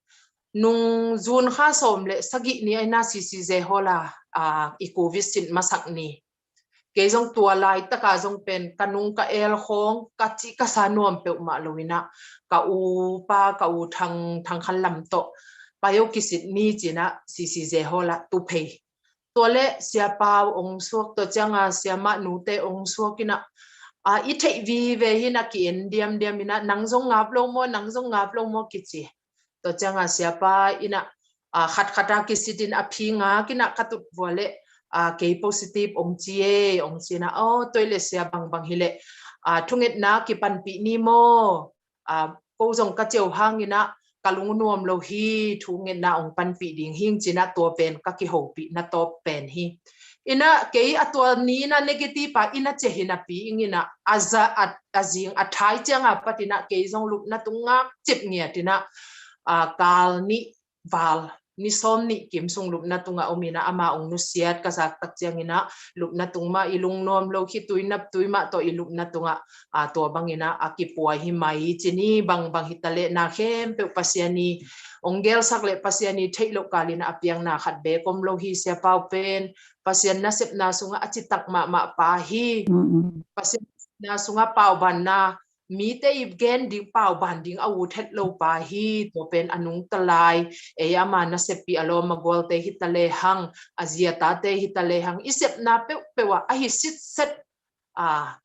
Nung June kha sawm le sagih ni a in ah C C J Hall a, ah, i Covid sit masak ni. Kei zong tua laitak a zong pen ka nung ka el khawng, ka cih ka sa nuam peuhmah lo in ah, ka u pa, ka u Thang, Thang Khan Lam tawh, pai o kisit ni ci in ah C C J Hall ah tu phei. Tua leh Sia Pau ong suak, tua ciang a Sia Mah nute ong suak in ah, ah, i theih vive hi in ah ki en diamdiam in ah, nang zong ngap lo maw, nang zong ngap lo maw kici. Tua ciang a Sia Pa in ah, ah, khatkhat a kisit in a phi ngak in ah ka tut vua leh, ah, kei positive ong ci e, ong ci in ah, aw, tua leh Sia, bangbang hi leh, ah, thungetna kipanpih ni maw? Ah, ko zong ka ciau hang in ah ka lungnuam lo hi, thungetna ong panpih ding hing ci in ah tua pen ka kihopihna tawp pen hi. In ah kei a tua ni in ah negative a in ah cia hi napi ing in ah, a za, a, a zing a thai ciang a pat in ah kei zong lupna tung ngak cip ngiat in ah, ah, kal nih val ni sawm nih kim sung lupna tungah om inah ama ong nusiat ka zak tak cianginah lupna tung mah i lungnuam lo khitui naptui mah tawh i lupna tungah a tua banginah a kipuai hi mai ci ni. Bangbang hi taleh na khempeuh Pasian i ong gelsak le Pasian i theih loh kalinah a piangna khat bek om lo hi. Siapau pen Pasian nasepna sungah a citak mahmah pa hi. Pasian nasepna sungah paubanna mite i gen ding pauban ding a ut het lo pa hi. Tua pen a nungta lai ei ama nasep pi a lawm a gualte hi talehang a zi a tate hi talehang i sepna peuhpeuh ah a hi sitset a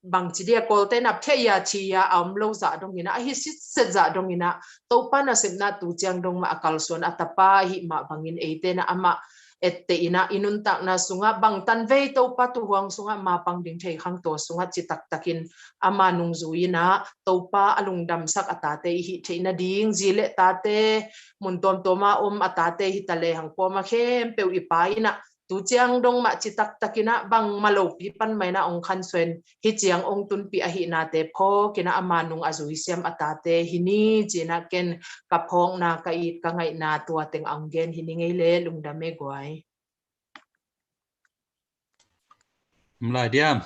bangci dia kawlte nap thei a ci a a om lo zah dongin a hi sitset zah dongin a Topa nasepna tu ciang dong mah a kalsuan a tapa ahi mah bangin eite na amah etteh inah i nuntakna sungah bangtan vei Topa tuhuang sungah mapang ding thei khang tua sungah citaktakin ama nungzui inah Topa a lungdamsak a tate i hih theih nading zi le tate mun tuamtuama om a tate hi talehang pawma khempeuh i pa inah tu ciang dong mah citaktakinah bangmah lopi pan mah inah ong khansuain hi ciang ong tunpih ahihnate phawkinah ama nung a zuisiam a tate hi ni cinah ken ka phawkna ka it ka ngaihna tua teng a ong gen hi ni ngei le lungdam e guai. Mlai diam.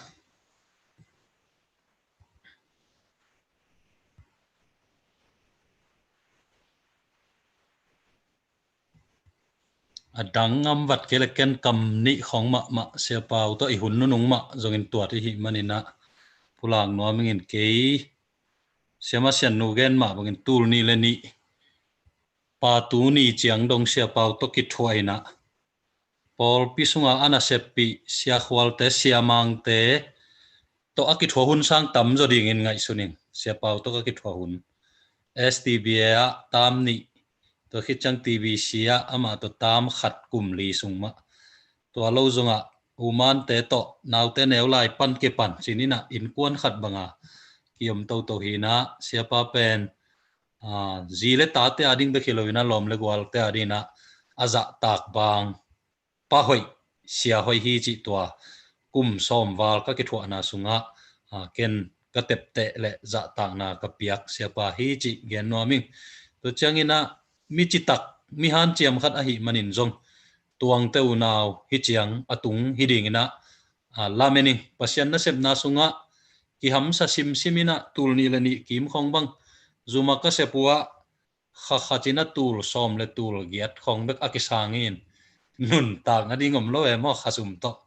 A dang ngam vat kei le ken kam nih khawng mahmah Siapau tawh i hun nunung mah zongin tuat i hih maninah pulak nuam ingin kei Siama Sian nu gen mah bangin tul nih le nih pa tu ni ciang dong Siapau tawh kithuah inah pawlpi sunga a naseppih siakhualte siamangte tawh a kithuah hun sang tamzaw dingin ngaihsun ing. Siapau tawh ka kithuah hun S T B A ah tam nih tua khit ciang T B C ah amah tawh tam khat kum li sung mah tua lo zongah umante tawh naute neu lai pan kipan cininah innkuan khat banga kiom toto hinah Siapa pen zi le tate a ding bek hi loinah lawm le gualte a dinginah a zahtak bang pa hoih sia hoih hi cih tua kum sawm val ka kithuahna sungah ken ka tepteh le zahtakna ka piak Siapa hi cih gen nuam ing. Tua cianginah mi citak mi hanciam khat ahi manin zong tuangte unau hi ciang a tung hi dinginah lamen ing. Pasian nasepna sungah kihamsa simsim inah tul nih le nih kim khawng bang zuma ka sep uh ah kha khat inah tul sawm le tul giat khawng bek a kisangin nuntak nading om lo e maw kha sum tawh.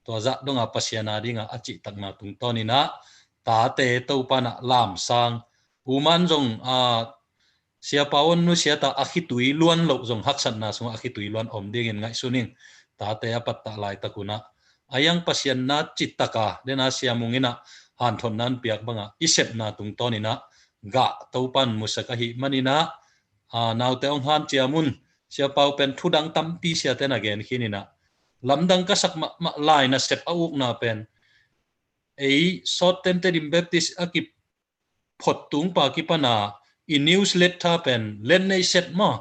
Tua zah donga Pasian a dinga a cihtakna tungtawninah tate Topa nah lamsang uman zong a Siapa un nusiata a khitui luan loh zong haksatna sungah a khitui luan om dingin ngaihsun ing. Tate a pattah laitak unah a yang Pasian na cittaka dena siamung inah hanthotna an piak banga i sepna tungtawninah gah Topan musak ahi maninah naute ong hanciam un. Siapau pen thudang tampi siate na gen khininah lamdang ka sak mahmah lai nasep a ukna pen ei sawt tente dim Baptist a ki phot tungpa kipana i newsletter pen Letnei Set maw,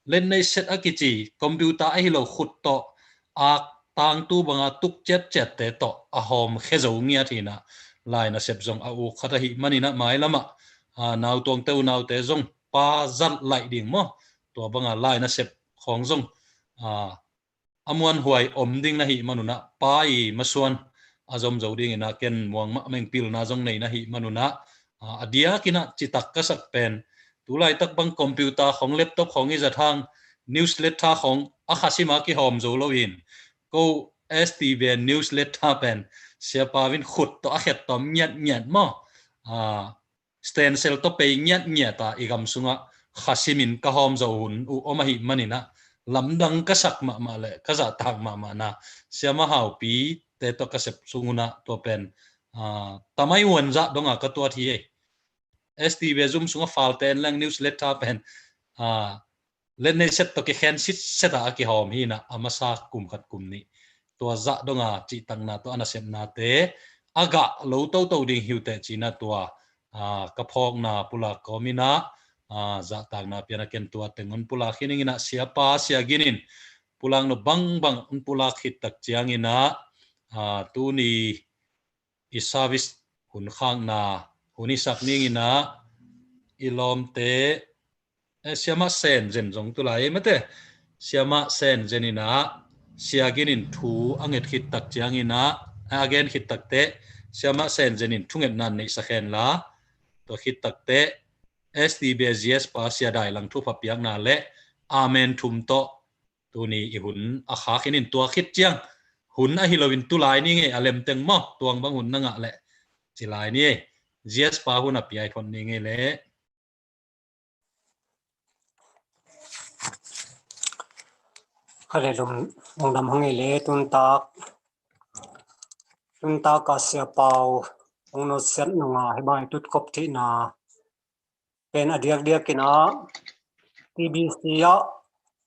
Letnei Set a kici computer ahi lo khut tawh ak tangtu banga tuk ciatciatte tawh a hawm khe zo ngiat hinah lai nasep zong a uk khat ahi maninah mailamah nautuangte unaute zong pa zat laih ding maw, tua banga lai nasep khawng zong a muanhuai om ding na hih manunah pa i masuan a zom zo dinginah ken muang mahmah ing. Pilna zong nei na hih manunah a diakinah citak ka sak pen tulaitak bang computer khawng laptop khawng i zat hang newsletter khawng a khasima kihawm zo loin ko S T V newsletter pen Siapa vin khut tawh a khet tawm ngiatngiat maw, stencil tawh pei ngiatngiata i gam sungah khasimin ka hawm zo hun uh om ahi maninah lamdang ka sak mahmah le ka zahtak mahmahna Siama Haupi te tawh ka sep sungunah tua pen tamai uan zah donga ka tuat hi ei. S T V zum sungah falte en leng newsletter pen Letnei Set tawh kikhen sitset a kihawm hinah a masa kum khat kum nih tua zah donga cihtakna tawh a nasepnate a gah lo toto ding hiuteh cinah tua ka phawkna pulak kawminah zahtakna piana ken tua teng un pulak hi ninginah Siapa Sia Gin in pulak no bangbang un pulak khittak cianginah tuni i service hun khakna hun i sak ninginah i lawmte Siama Sen Zen zong tulai ei mate Siamah Sen Zen in ah, Sia Gin in thu a nget khit tak ciangin ah, a gen khit takteh, Siamah Sen Zen in thungetna neihsak hen la, tua khit takteh, S T B S G S pa Sia Dai Lang thupha piakna le amen thum tawh tuni i hun a khak in, in tua khit ciang hun ahi loin tu lai ni ngei, a lemteng maw, tuang bang hun na ngah leh ci lai ni ei. G S pa hun a piai phot ni ngei leh. Kha le lung, lungdam hang ei le, tuntak, tuntak a Sia Pau hong nusiat nunga hi bang i tutkhop theihna pen a diakdiak in ah T B C ah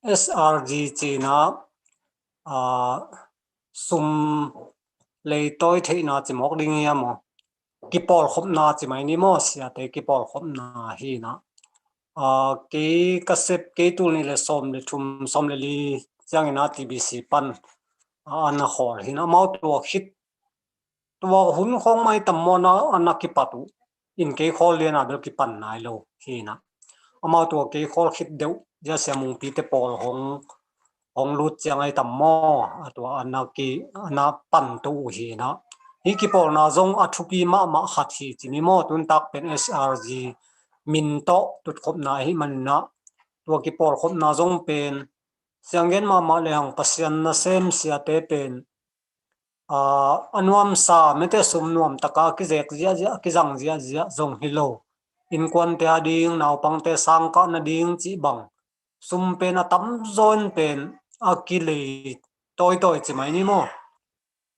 S R G ci-in ah, ah, sum leitawi theihna ci mawk ding hiam maw? Kipawlkhopna ci mai ni maw, siate kipawlkhopna hi in ah. Ah, kei ka sep, kei tul nih le sawm le thum, sawm le li ciangin ah T B C pan, ah, a na khawl hi in ah, amau tua khit, tua hun khawng mah hi tam maw, a na, a na kipat uh in kei khawl lian a bel kipan nai lo hi in ah. Amau tua kei khawl khit deuh zia Sia Mungpi te pawl hong, hong lut ciang ahi tam maw, a tua a na ki, a na pan to uh hi in ah. Hih kipawlna zong a thupi mahmah khat hi ci ni maw, tuntak pen S R G min tawh tutkhopna ahih manin ah, tua kipawlkhopna zong pen sianggen mahmah lehang Pasian nasem siate pen, aa, a nuamsa mete sum nuam taka kizek ziahziah, kizang ziahziah zong hi lo. Innkuante a ding, naupangte sangkah nading cih bang sum pen a tamzaw in pen a kilei tawitawi ci mai ni maw?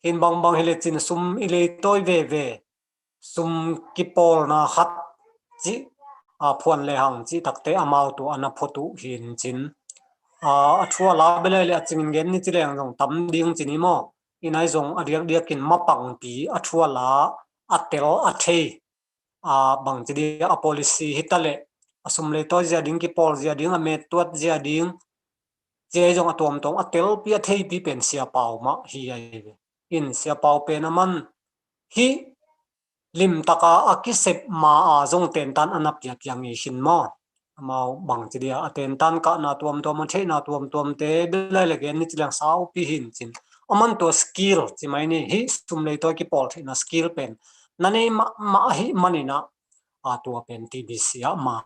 Hin bangbang hi lecin sum i leitawi veve, sum kipawlna khat cih, a, phuan lehang cih takte amau tua a na phot uh hi in cin. A, a thu a la belai le a cingin gen ni ci leng zong tam ding ci ni maw? Inai zong a diakdiakin mapangpi a thu a la a tel a thei, a, bangci dia a policy hi ta leh a sum leitawi zia ding, kipawl zia ding, a mettuat zia ding, cia zong a tuamtuam a telpi a theipi pen Sia Pau mah hi ai ve. In Sia Pau pen a man hih limtaka a kisep ma a zong tentan a na piapia ngei khin maw? Amau bangci dia a tentan kahna tuamtuam, a theihna tuamtuamte belai le gen ni ci leng saupi hi in cin. A man tua skill ci mai ni, hih sum leitawi kipawl theihna skill pen na nei mahmah ahih manin ah, a, tua pen T B C ah ma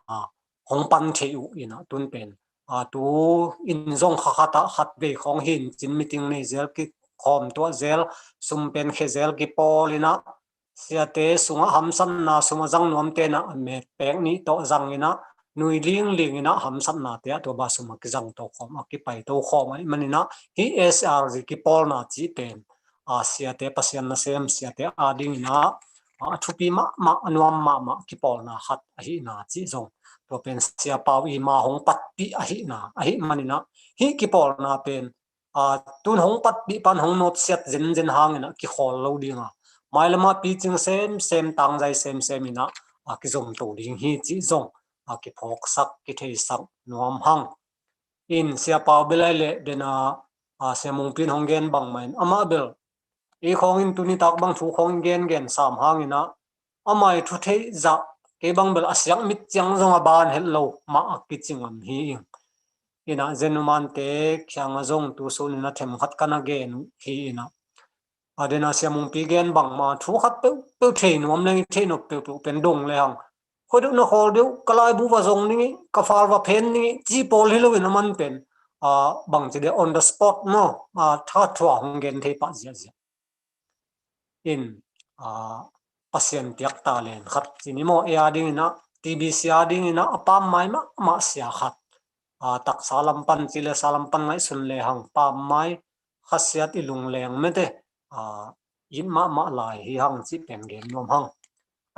hong pan thei uh in ah, tun pen, a, tu in zong kha khat ah khat vei khawng hi in cin, meeting nei zel, kikhawm tuah zel, sum pen khe zel, kipawl in ah, siate sungah hamsatna, sum a zang nuamte in ah a met pek nih tawh zang in ah, nui lingling in ah hamsatnate ah tua bang sum a kizang to khawm, a kipai to khawm ahih manin ah, hih S R G kipawlna cih pen, a, siate, Pasian nasem siate a dingin ah, a, a thupi mahmah, a nuam mahmah kipawlna khat ahihna cih zong tua pen Sia Pau i ma hong patpih ahihna ahih manin ah, hih kipawlna pen, a, tun hong patpih pan hong nawtsiat zenzen hangin ah kikhawl lo ding a, mailam ah picing semsem, tangzai semsem in ah, a, kizom to ding hi cih zong, a, kiphawksak, kitheisak nuam hang. In Sia Pau belai le den a, a, Sia Mungpi in hong gen bang mah in, amah bel ei khawng in tuni tak bang thu khawng in gengen sam hangin ah, amah i thu theih zah kei bang bel a siak mit ciang zong a ban het lo mah a kici ngam hi ing. In ah Zen Umante kiangah zong tu sun in ah themkhat ka na gen uh hi in ah, a, den a Sia Mungpi gen bang mah thu khat peuhpeuh thei nuam leng, i theih nop peuhpeuh pen dong lehang, khuadeuh na khawl deuh, ka laibu va zong ding ih, ka fal va phen ding ih, ci pawl hi loin a man pen, a, bangci dia on the spot maw, a, thathua hong gen thei pah ziahziah. In, a, Pasian piak talent khat ci ni maw, ei a dingin ah, T B C a dingin ah a pammai mahmah sia khat, a, taksa lam pan ci le sa lam pan ngaihsun lehang pammai, khasiat i lungleng mete, a, it mahmah lai hi hang cih pen gen nuam hang.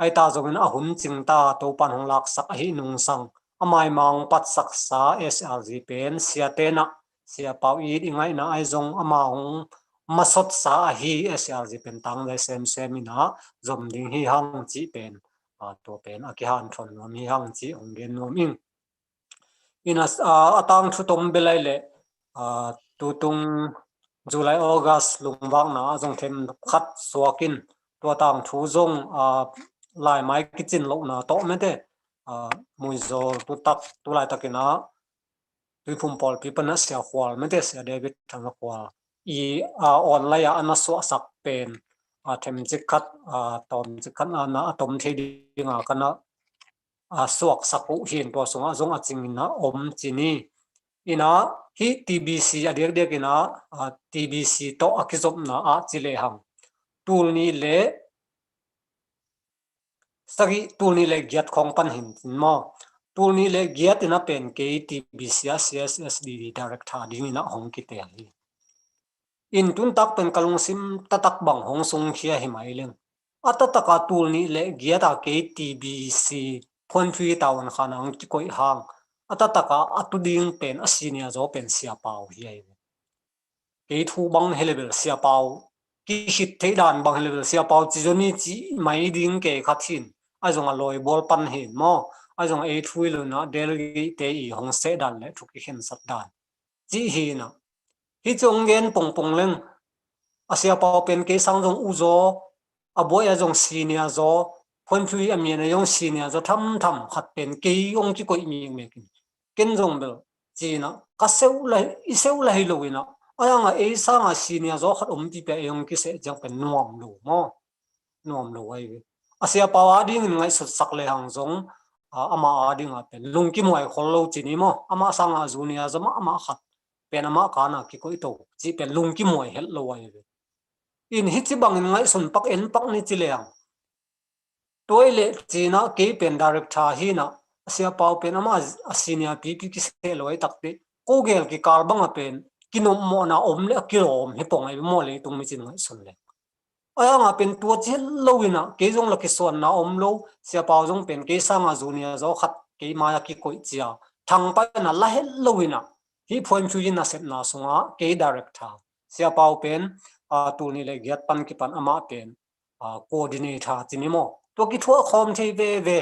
Ahi ta zongin a hun cing ta, Topan hong laksak ahih nungsang, a maimang patsaksa S R G pen siate in ah, Sia Pau it i ngaihna ahi zong ama hong masotsa ahi S R G pen tangzai semsem in ah zom ding hi hang cih pen, a, tua pen a kihanthawn nuam hi hang cih hong gen nuam ing. In a, a, a tangthu tom belai le, a, tutung July, August lungvakna ah zong themkhat suak in, tua tangthu zong, a, laimai kicin lohna tawh mete, a, muizawl tutak, tulaitakin ah Tuiphum pawlpi pan a Sia Khual, mete Sia David Thang Khual i, a, online ah a na suahsak pen, a, themcik khat, a, tawmcik khat a na a tom thei dinga ka na, a, suaksak uh hi in, tua sungah zong a cingin a om ci ni. Ina, hih T B C a diakdiak ina, a, T B C tawh a kizopna ah ci lehang, tul nih le sagih, tul nih le giat khawng pan hi in maw. Tul nih le giat ina pen kei T B C a C S S D D director dingin a hong kiteel hi. In tuntak pen ka lungsim taktak bang hong sungkhia hi mai leng, a taktak a tul nih le giat a kei T B C Phuanphui tavuan khan a hong kikoih hang, a taktak a a tu ding pen a senior zaw pen Sia Pau hi ahi ve. Kei thu bang hi leh bel Sia Pau, kikhit theih dan bang hi leh bel Sia Pau ci zaw ni ci mai ding kei khat hi in, a zong a lawibual pan hi in maw, a zong a ei thu i luna delegate te i hong seh dan le thu kikhensat dan cih hi ina. Hih ci hong gen pongpong leng, a Sia Pau pen kei sang zong u zaw, a buai a zong senior zaw, Phuanphui a mian a zong senior zaw thamtham khat pen kei hong kikoih mikmek in, ken zong bel ci ina, ka seuh la, i seuh la hi lo ina, a yang a ei sang a senior zaw khat om pihpih a ei hong kiseh ciang pen nuam lo maw. Nuam lo ahi ve. A Sia Pau a dingin ngaihsutsak lehang zong, a, ama a dingah pen lungkimhuai khol lo ci ni maw. Ama sang a junior zaw mahmah khat pen ama kan a kikoih to cih pen lungkimhuai het lo ahi ve. In hih ci bangin ngaihsun pak en pak ni ci lehang, tua i leh ci ina kei pen director hi ina, a Sia Pau pen ama a senior pipi kiseh lo ahi takte, ko gel kikal bang a pen kinopmawhna om le a kilawm hi pong ahi ve maw, leitung micin ngaihsun leh. A yang a pen tua ci het lo ina, kei zong la kisuanna om lo, Sia Pau zong pen kei sang a junior zaw khat kei mai a kikoih ci a, thangpaihna la het lo ina, hih Phuanphui nasepna sungah kei director, Sia Pau pen, a, tul nih le giat pan kipan amah pen, a, coordinator ci ni maw, tua kithuah khawm thei veve.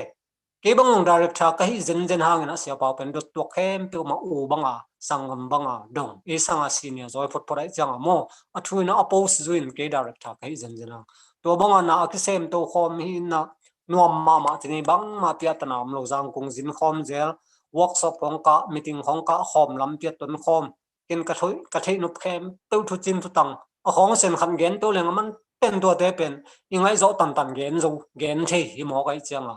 Kei bang zong director ka hih zenzen hangin a Sia Pau pen dot tuak khempeuh mah u banga, sanggam banga dong, ei sang a senior zaw photphot ahih ciang a maw, a thu ina a post zui in kei director ka hih zenzen hang. Tua banga na a kisemto khawm hi ina, nuam mahmah ci ni, bangmah piahtana om lo, zangkung zin khawm zel, workshop khawng kah, meeting khawng kah, khawm lampi a ton khawm. Ken ka thoi, ka theih nop khempeuh thucin thutang a khawng sen khat gen to leng a man pen tuate pen i ngaihzawh tantan gen zo, gen thei hi mawk ahih ciang a,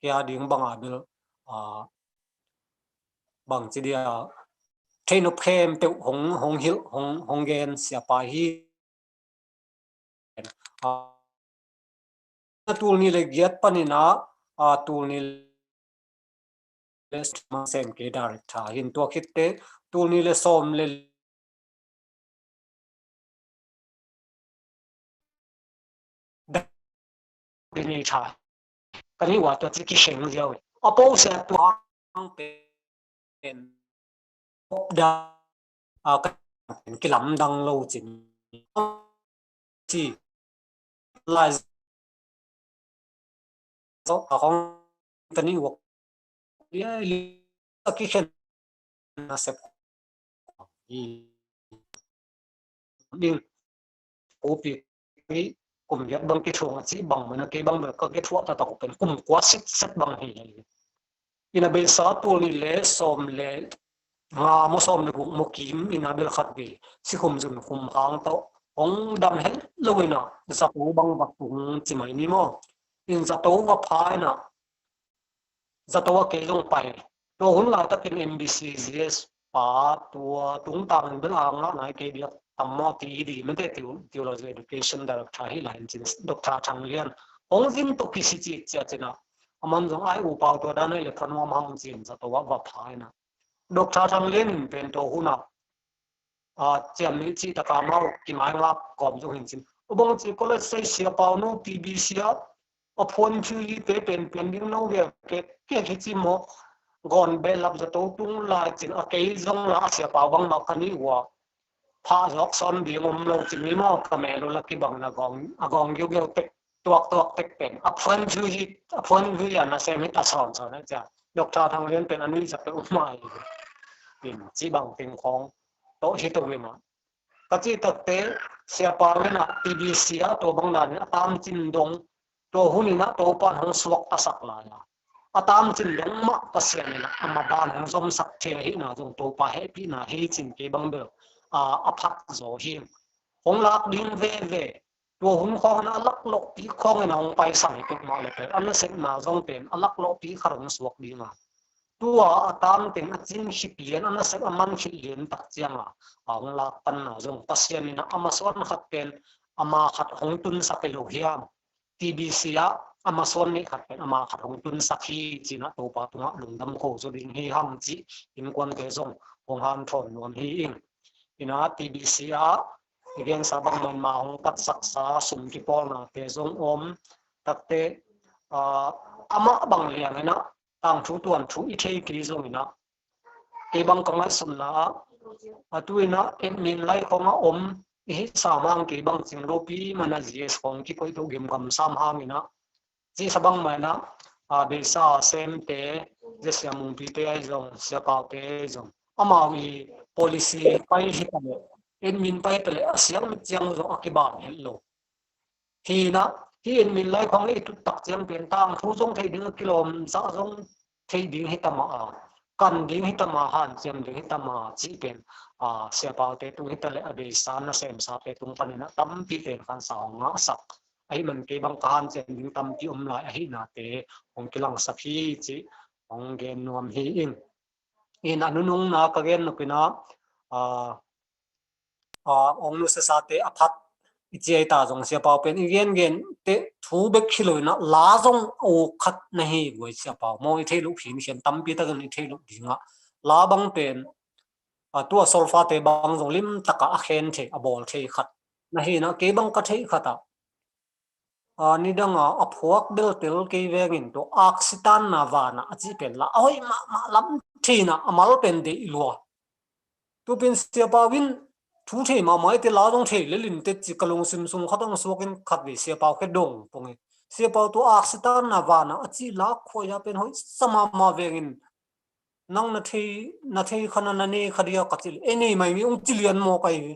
kei a ding banga bel, a, bangci dia, theih nop khempeuh hong, hong hilh, hong, hong gen Sia Pa hi. A, tul nih le giat panin a, a, tul nih le sem kei director hi in, tua khit teh tul nih le sawm le coordinator. Ka nih ua tua ci kikhen ziau e. A post a tua hang pen da, a, ka pen kilamdang lo cin. Ci lai zo a khong ka nih ua. Lia, lia, kikhen na sep. I ding. Kopi, kum giat bang kithuah a ci bang mana kei bang bel ka kithuah taktak pen kum kua sitset bang hi. Ina beisa tul nih le sawm le nga maw, sawm le guk maw kim ina bel khat vei sikhum zun khum hang tawh hong dam het lo ina zato bang va tung ci mai ni maw. In zato va pha ina zato a kei zong pai. Tua hun laitakin M B C G S pa tua tungtangin bel a ngah nai kei biak tam maw, T E D, mete Theo-, Theology Education Director hi lai in cin, Doctor Thang Lian. Hong zin to kisi ci cia cina. A man zong ai u pau tua dan ai le phanuam hang cin zato a va pha ina. Doctor Thang Lian in pen tua huna a, ciam nih cih taka amau kimai ngak kawm zong hin cin. U bang ci college sei Sia Pau no T B C a, a phuan phiu hi te pen pen ding no ve ke, ke hi ci maw. Gawn behlap zato tung lai cin a kei zong la a Sia Pau bang mah ka nih ua. Phah zawk sawn ding om lo cin mi maw ka mel uh la kibang na gawng, a gawng giugiau tek, tuak tuak tek pen. A phuan phiu hi, a phuan phiu hi a na sem hi ta sawn sawn a cia. Doctor Thang Lian pen a nui zak pe um mai. In ci bang ting khawng. Tawh hi to ve mah. Ka cih takte, Sia Pau in a T B C a tua bang danin a tamcin dong, tua hun in a Topan hong suaktasak lai a. a tamcin dong mah Pasian in a maban hong zomsak thei ahihna zong Topa hehpihna hi cin kei bang bel a, a phat zaw hi. Hong lak ding veve, tua hun khawng in a laklawhpih khawng in a hong paisan hi peuhmah le pen a nasepna zong pen a laklawhpih khat hong suak ding a, tua a tamteng a cin khit lian, a nasep a man khit lian tak ciang a, a hong lak panna zong Pasian in a, a masuan khat pen ama khat hong tunsak hi lo hiam? T B C ah a masuan nih khat pen ama khat hong tunsak hi cin a Topa tungah lungdam ko zaw ding hi hang cih innkuante zong hong hanthawn nuam hi ing. Ina T B C ah i gensa bang Myanmar hong patsaksa sum kipawlnate zong om takte, ah, amah bang liang ina tangthu tuanthu i thei kei zong ina, kei bang ka ngaihsutna ah, a tu ina admin lai khong a om i hih sam hang kei bang cing lopi mana G S khong kikoih to gemgam sam hang ina, cihsa bang mana, a, beisa semte, zia Sia Mungpite ai zong, Sia Paute ai zong, amau i policy pai hi ta le, admin pai ta le a siang mit ciang zong a kiban het lo. Hi ina, hi in min lai khong i tut tak ciang pen tangthu zong thei ding a kilawm zah zong thei ding hi ta mah a, kan ding hi ta mah, hanciam ding hi ta mah cih pen, a, Sia Paute tung hi ta le a beisa nasemsate tung panin a tampi pen khansa hong ngahsak. Ahi man kei bang ka hanciam ding tampi om lai ahihnate hong kilangsak hi cih hong gen nuam hi ing. In a nunungna ka gen nop ina, a, a, hong nusiasate a phat i ci ai ta zong Sia Pau pen i gengen te thu bek hi lo ina la zong a uk khat na hi guai Sia Pau maw, i theih loh khinkhian tampi takin i theih loh ding a, la bang pen, a, tua solfate bang zong limtaka a khen thei, a bawl thei khat na hi ina kei bang ka theih khat ah, a, nidanga a phuak beltel kei vengin tua aksitanna vana a cih pen la a hoih mahmah lam thina a mal pen deih lua. Tupin Sia Pau in thu thei mahmah i te la zong thei lelin te ci ka lungsim sung khat ang suakin khat ve Sia Pau khe dong pong e. Sia Pau tua aksitanna vana a cih la khuaia pen hoih sa mahmah vengin nang na thei, na thei khana na nei kha dia ka cil e, nei mai mi ung cilian maw kai hi.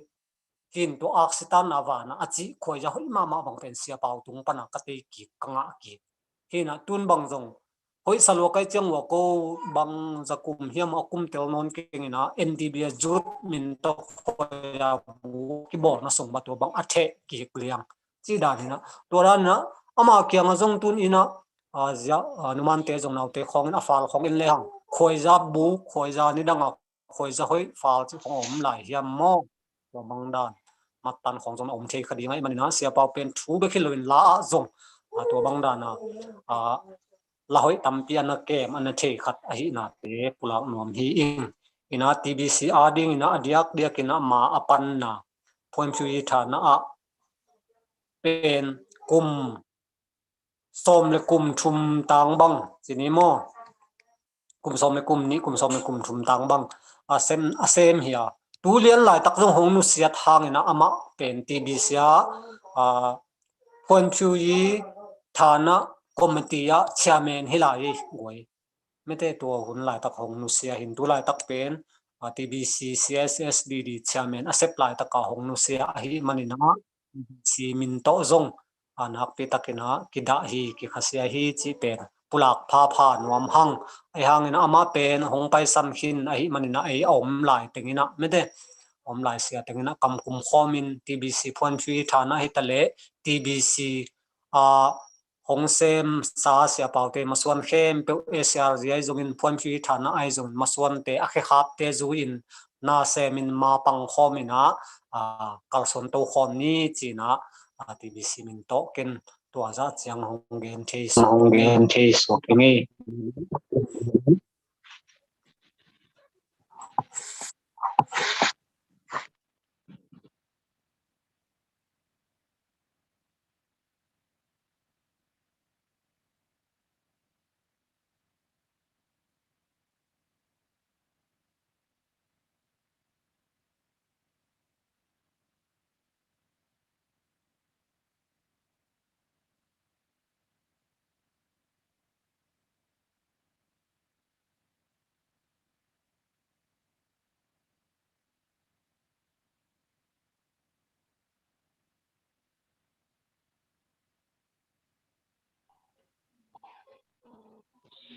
Hin tua aksitanna vana a cih khuaia hoih mahmah bang pen Sia Pau tung pana ka tei kik, ka ngah kik. Hina tun bang zong hoih sa lua kai ciang ua ko bang za kum hiam a kum tel nawn keng ina N D B S Youth min tawh khuaia bu kibawlna sung ba tua bang a theh kik liang cih dan hina. Tua dan hina ama kianga zong tun ina, a, zia, a, numante zong naute khawngin a fal khawngin lehang khuaia bu, khuaia nidanga khuaia hoih fal cih khong a om lai hiam maw? Tua bang dan mattan khong zong a om thei kha ding ahih manin a Sia Pau pen thu bek hi loin la ah zong, a, tua bang dan a, a, la hoih tampi a na kem a na thei khat ahihnate pulak nuam hi ing. Ina T B C a dingin a diakdiakin a ma a panna Phuanphiuyi thana ah pen kum sawm le kum thum tang bang ci ni maw? Kum sawm le kum nih, kum sawm le kum thum tang bang a sem, a sem hi a. Tu lian laitak zong hong nusiat hangin a amah pen T B C a, a, Phuanphiuyi thana committee a chairman hi lai hi guai. Mete tua hun laitak hong nusia hin tu laitak pen, a, T B C C S S D D chairman a sep laitaka hong nusia ahih manin a T B C min tawh zong, a, nakpi takin a kidah hi, kikhasia hi cih pen pulak phapha nuam hang. Ahi hangin amah pen hong paisan khin ahih manin a ei a om lai tengin a mete om lai sia tengin a kam kum khawmin T B C Phuanphiuyi thana hi ta le T B C a hong semsa Sia Paute masuan khempeuh A C R Z ai zongin Phuanphiuyi thana ai zongin masuante a khekhapte zui-in na semin ma pang khawmin a, a, kalsuan to khawm ni ci-in a, a, T B C min tawh ken tua zah ciang hong gen thei suak, hong gen thei suak ing ei.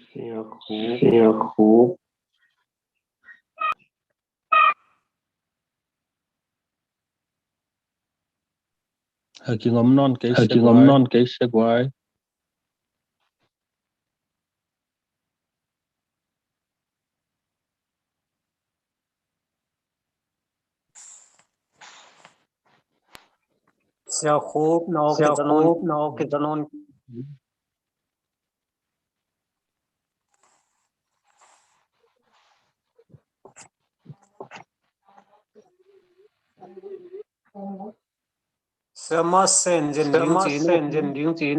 Sia Khup. Sia Khup. A kingom nawn kei, a kingom nawn kei sia guai. Sia Khup, na awk, Sia Khup, na awk, na awk. Sia Ma Sen Zen ding ci, Sen Zen ding ci.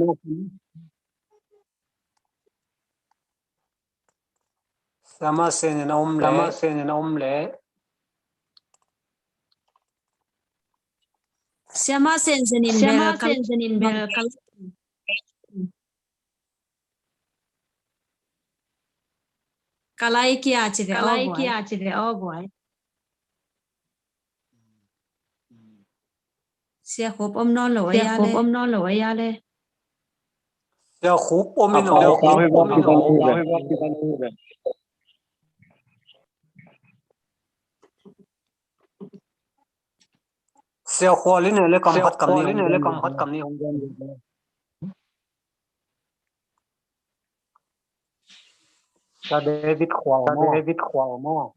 Sia Ma Sen Zen a om leh, Sia Ma Sen Zen a om leh. Sia Ma Sen Zen in bel ka, Sen Zen in bel ka. Ka lai kia ci ve, ka lai kia ci ve aw guai. Sia Khup om nawn lo, Sia Khup om nawn lo a ya le. Sia Khup om in aw. Sia Khual in le kam khat kam ni, kam khat kam ni hong gen. Sia David Khual maw? David Khual maw?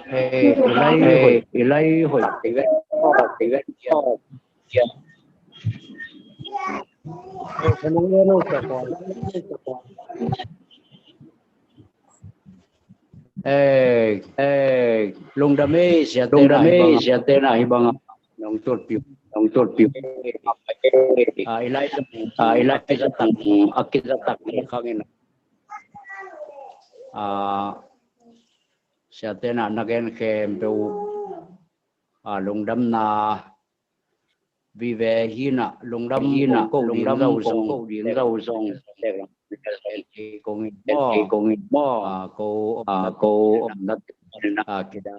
Hey, i lai, hey, i lai hoih tak kei ve. Hey, hey, lungdam ei, siate na hi bang a. Nong tutpih uh, nong tutpih uh. A, i lai zong, a, i lai zong a kizatak khang in. A, siate na na gen khempeuh uh. A, lungdamna vive hi na, lungdam hi na, lungdam ko ding zau zong. Kong in maw, kong in maw, a, ko, a, ko, a, kida,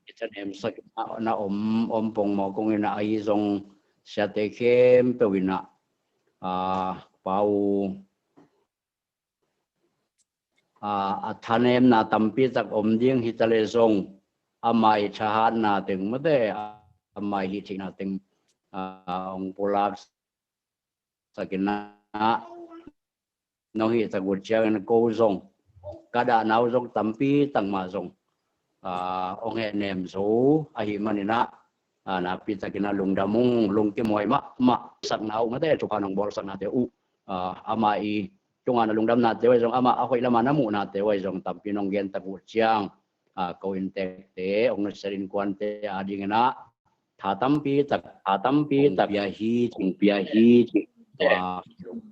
kida nem sak na, na om, om pong maw, kong in a, ahi zong siate khempeuh in a, a, pau, a, a thanemna tampi tak om ding hi ta le zong, ama i thahatna teng mate, ama i hih theihna teng, a, ong pulak sak in a, nong hih tak uh ciangin ko zong, ka dahna uh zong tampi tak mah zong, a, ong hehnem zo ahih manin a, a, nakpi takin a lungdam ung, lungkim huai mahmah. Sakna uh mate, thupha nong bawlsaknate uh, a, ama i tunga na lungdamnate uh ahi zong, ama a hoih lama na muhnate uh ahi zong tampi nong gen tak uh ciang, a, ko inntekte, ong nusiat innkuante a dingin a, tha tampi tak, tha tampi tak hong pia hi, hong pia hi ci. Tua,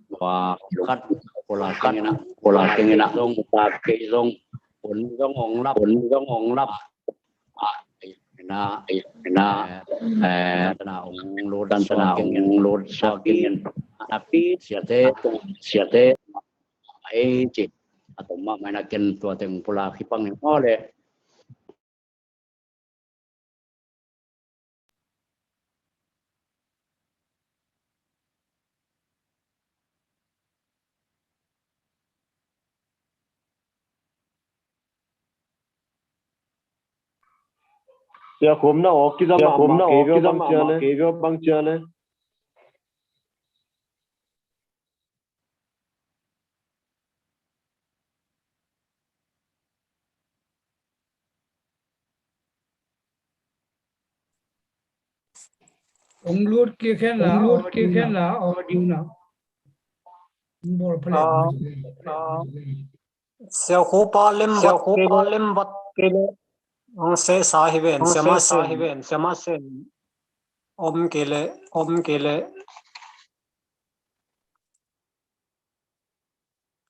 tua khat, kola kengin a, kola kengin a zong, kola kei zong, un zong ong lap, un zong ong lap. A, ina, ina, eh, tana ong lut, tana ong lut suak kengin. Napi, siate, siate, ai ci. A tom mahmah in a ken tua teng pulak hi pang in aw le. Sia Khup na awk kizam, Sia Khup na awk kizam, kei bang cia le. Ong lut kik hen la, ong lut kik hen la, ong ding na. Ong bol pha le. Ah, ah. Sia Khup a lem vat kei le. Ong seh sa hi ven, Sia Ma Sen, Sia Ma Sen. Om kei le, om kei le.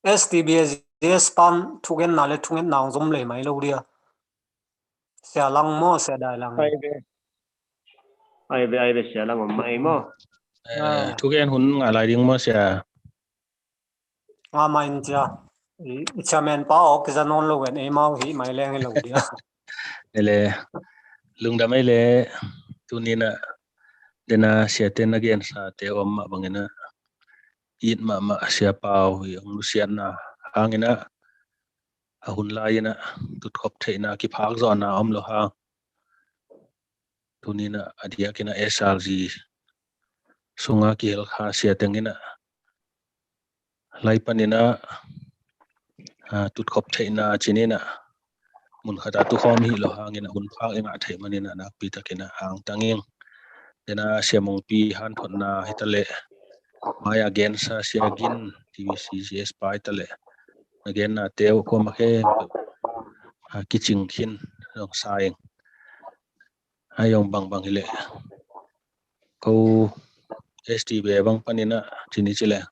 S T B S, S pan thugenna le thungetna hong zom lei mai lo dia. Sia Lang maw, Sia Dai Lang? Ai ve. Ai ve, ai ve, Sia Lang om mai maw? Eh, ah. Thugen hun ngah lai ding maw, Sia? Ngah mai in cia. I, i chairman pa aw kiza nawn lo ven, eimau hih mai leng hi lo dia. Ele. Lungdam ei le, tuni-in ah, dena siate na gensate om mah bangin ah, it mahmah Sia Pau i hong nusiatna hangin ah, a hun lai-in ah tutkhop theihna kiphak zawhna om lo hang, tuni-in ah a diakin ah S R G sunga kihel kha sia teng in ah, lai panin ah, ah, tutkhop theihna ci-in ah, mun khat ah tukhawm hi lo hangin ah, hun phak i ngah theih manin ah, nakpi takin ah angtang ing. Dena Sia Mungpi hanthotna hi ta leh, mai-ah gensa Sia Gin, T B C G S pa hi ta leh, na gennate uh kuamah khempeuh, ah, kicing khin zong sa ing. Ahi zong bangbang hi leh, ko S T B bang panin ah, ci ni ci leh,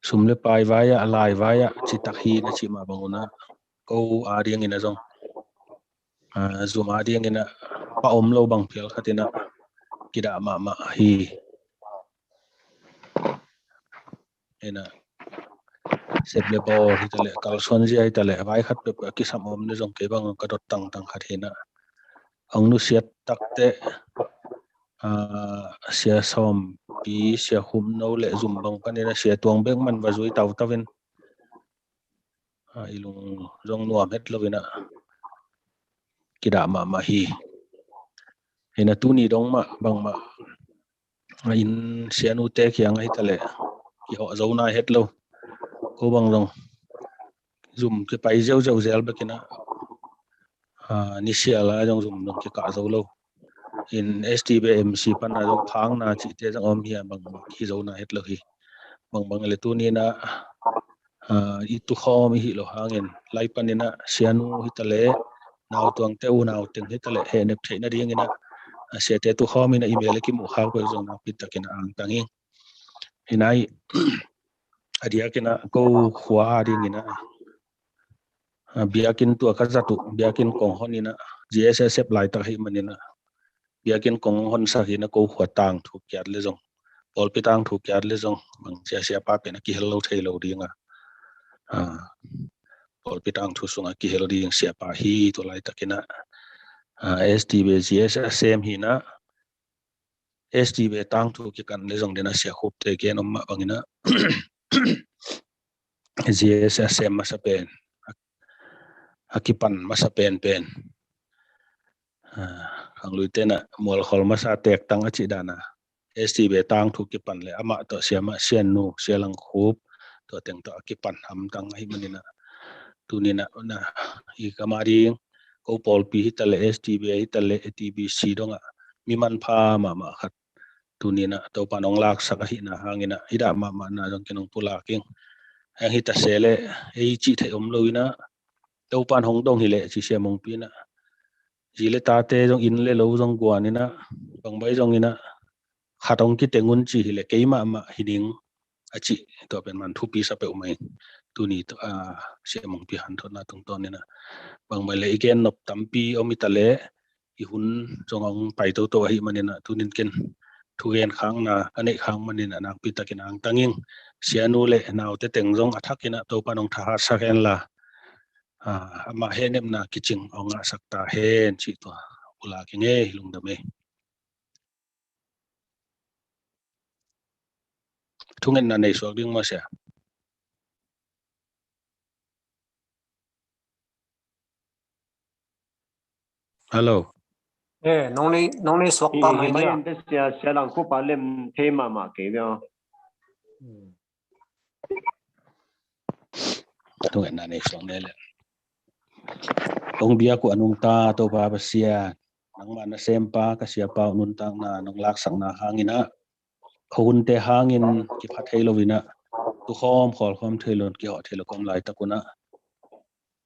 sum le pai vai-ah, lai vai-ah citak hi na cih mah bangun ah, ko a dingin ah zong, ah, zum a dingin ah pha om lo bang phial khatin ah kidah mahmah hi. Hi-in ah, sep le bawl hi ta leh, kalsuan zia hi ta leh, vai khat peuh a kisam om ni zong kei bang ka dot tangtang khat hi-in ah, hong nusiat takteh, ah, Sia Sawmpi, Sia Khupno le zum bang panin ah Sia Tuang bek man va zui tautau in, ah, i lung zong nuam het lo-in ah kidah mahmah hi. Hi-in ah tuni dong mah bangmah, ah, inn sianute kiangah hi ta leh, kihawh zo nai het lo. Ko bang zong zum kipai ziauziau zel bekin ah, ah, nisial ah zong zum zong kikah zo lo. In S T B M C pan ah zong phakna cihte zong om hi-a, bangbang hi zo nai het lo hi. Bangbang le tuni-in ah, ah, i tukhawm i hi lo hangin, lai panin ah sianu hi ta leh, nautuangte unau teng hi ta leh, hehnep theih nadingin ah, ah, siate tukhawm in ah, i mel le kimuh khak peuh zong nakpi takin ah angtang ing. Hi-in ah, a diakin ah ko khua a dingin ah, ah, biakinn tua ka zat uh, biakinn kong hon in ah, G S S F laitak ahih manin ah, biakinn kong hon sak hi-in ah, ko khua tangthu kiat le zong, pawlpi tangthu kiat le zong, bang sia, siapa pen a kihel lo thei lo ding a, ah, pawlpi tangthu sungah kihel ding siapa hi. Tua laitakin ah, ah, S T B G S a sem hi-in ah, S T B tangthu kikan le zong, dena Sia Khupte gen om mah bangin ah, G S a sem masa pen, a kipan masa penpen, ah, khangluite in ah mualkhol masa tektang a cih dan a, S T B tangthu kipan le amah tawh, siamah, sianu, Sia Lang Khup, tua teng tawh a kipan hamtang ahih manin ah, tuni-in ah, na, i kam a ding, ko pawlpi hi ta leh, S T B hi ta leh, T B C dongah mi manpha mahmah khat tuni-in ah Topa'n hong laksak ahihna hangin ah, i dah mahmahna zong ken hong pulak ing. Hang hi ta se leh, ei cih theih om lo-in ah, Topa'n hong dong hi leh, ci Sia Mungpi in ah, zi le tate zong, inn le lo zong guan in ah, bangbai zongin ah, khat hong kiteng un ci hi leh, kei mahmah hi ning, a cih, tua pen man thupi sa peuhmah ing. Tuni, ah, Sia Mungpi hanthotna tungtawnin ah, bangbang le i gen nop tampi om hi ta leh, i hun zong hong pai toto ahih manin ah, tuni-in ken thugen khakna ka neih khak manin ah, nakpi takin angtang ing. Sianu le naute teng zong a thakin ah Topa'n hong thahatsak hen la, ah, amah hehnepna kicing hong ngahsak ta hen, cih tua pulak ing ei. Lungdam ei. Thungetna nei suak ding maw, Sia? Hello. Eh, nong nei, nong nei suak pa mai mai dia. Sia, Sia Lang Khup pa lem thei mahmah kei ve. Hmm. Thungetna nei suak ni leh. Kong biak uh a nungta Topa Pasian, nangmah nasempa ka siapa uh nuntakna nong laksakna hangin ah, khuahunte hangin kipha thei lo-in ah, tukhawm khawlkhawm thei lo, kihawh thei lo ka om laitak un ah,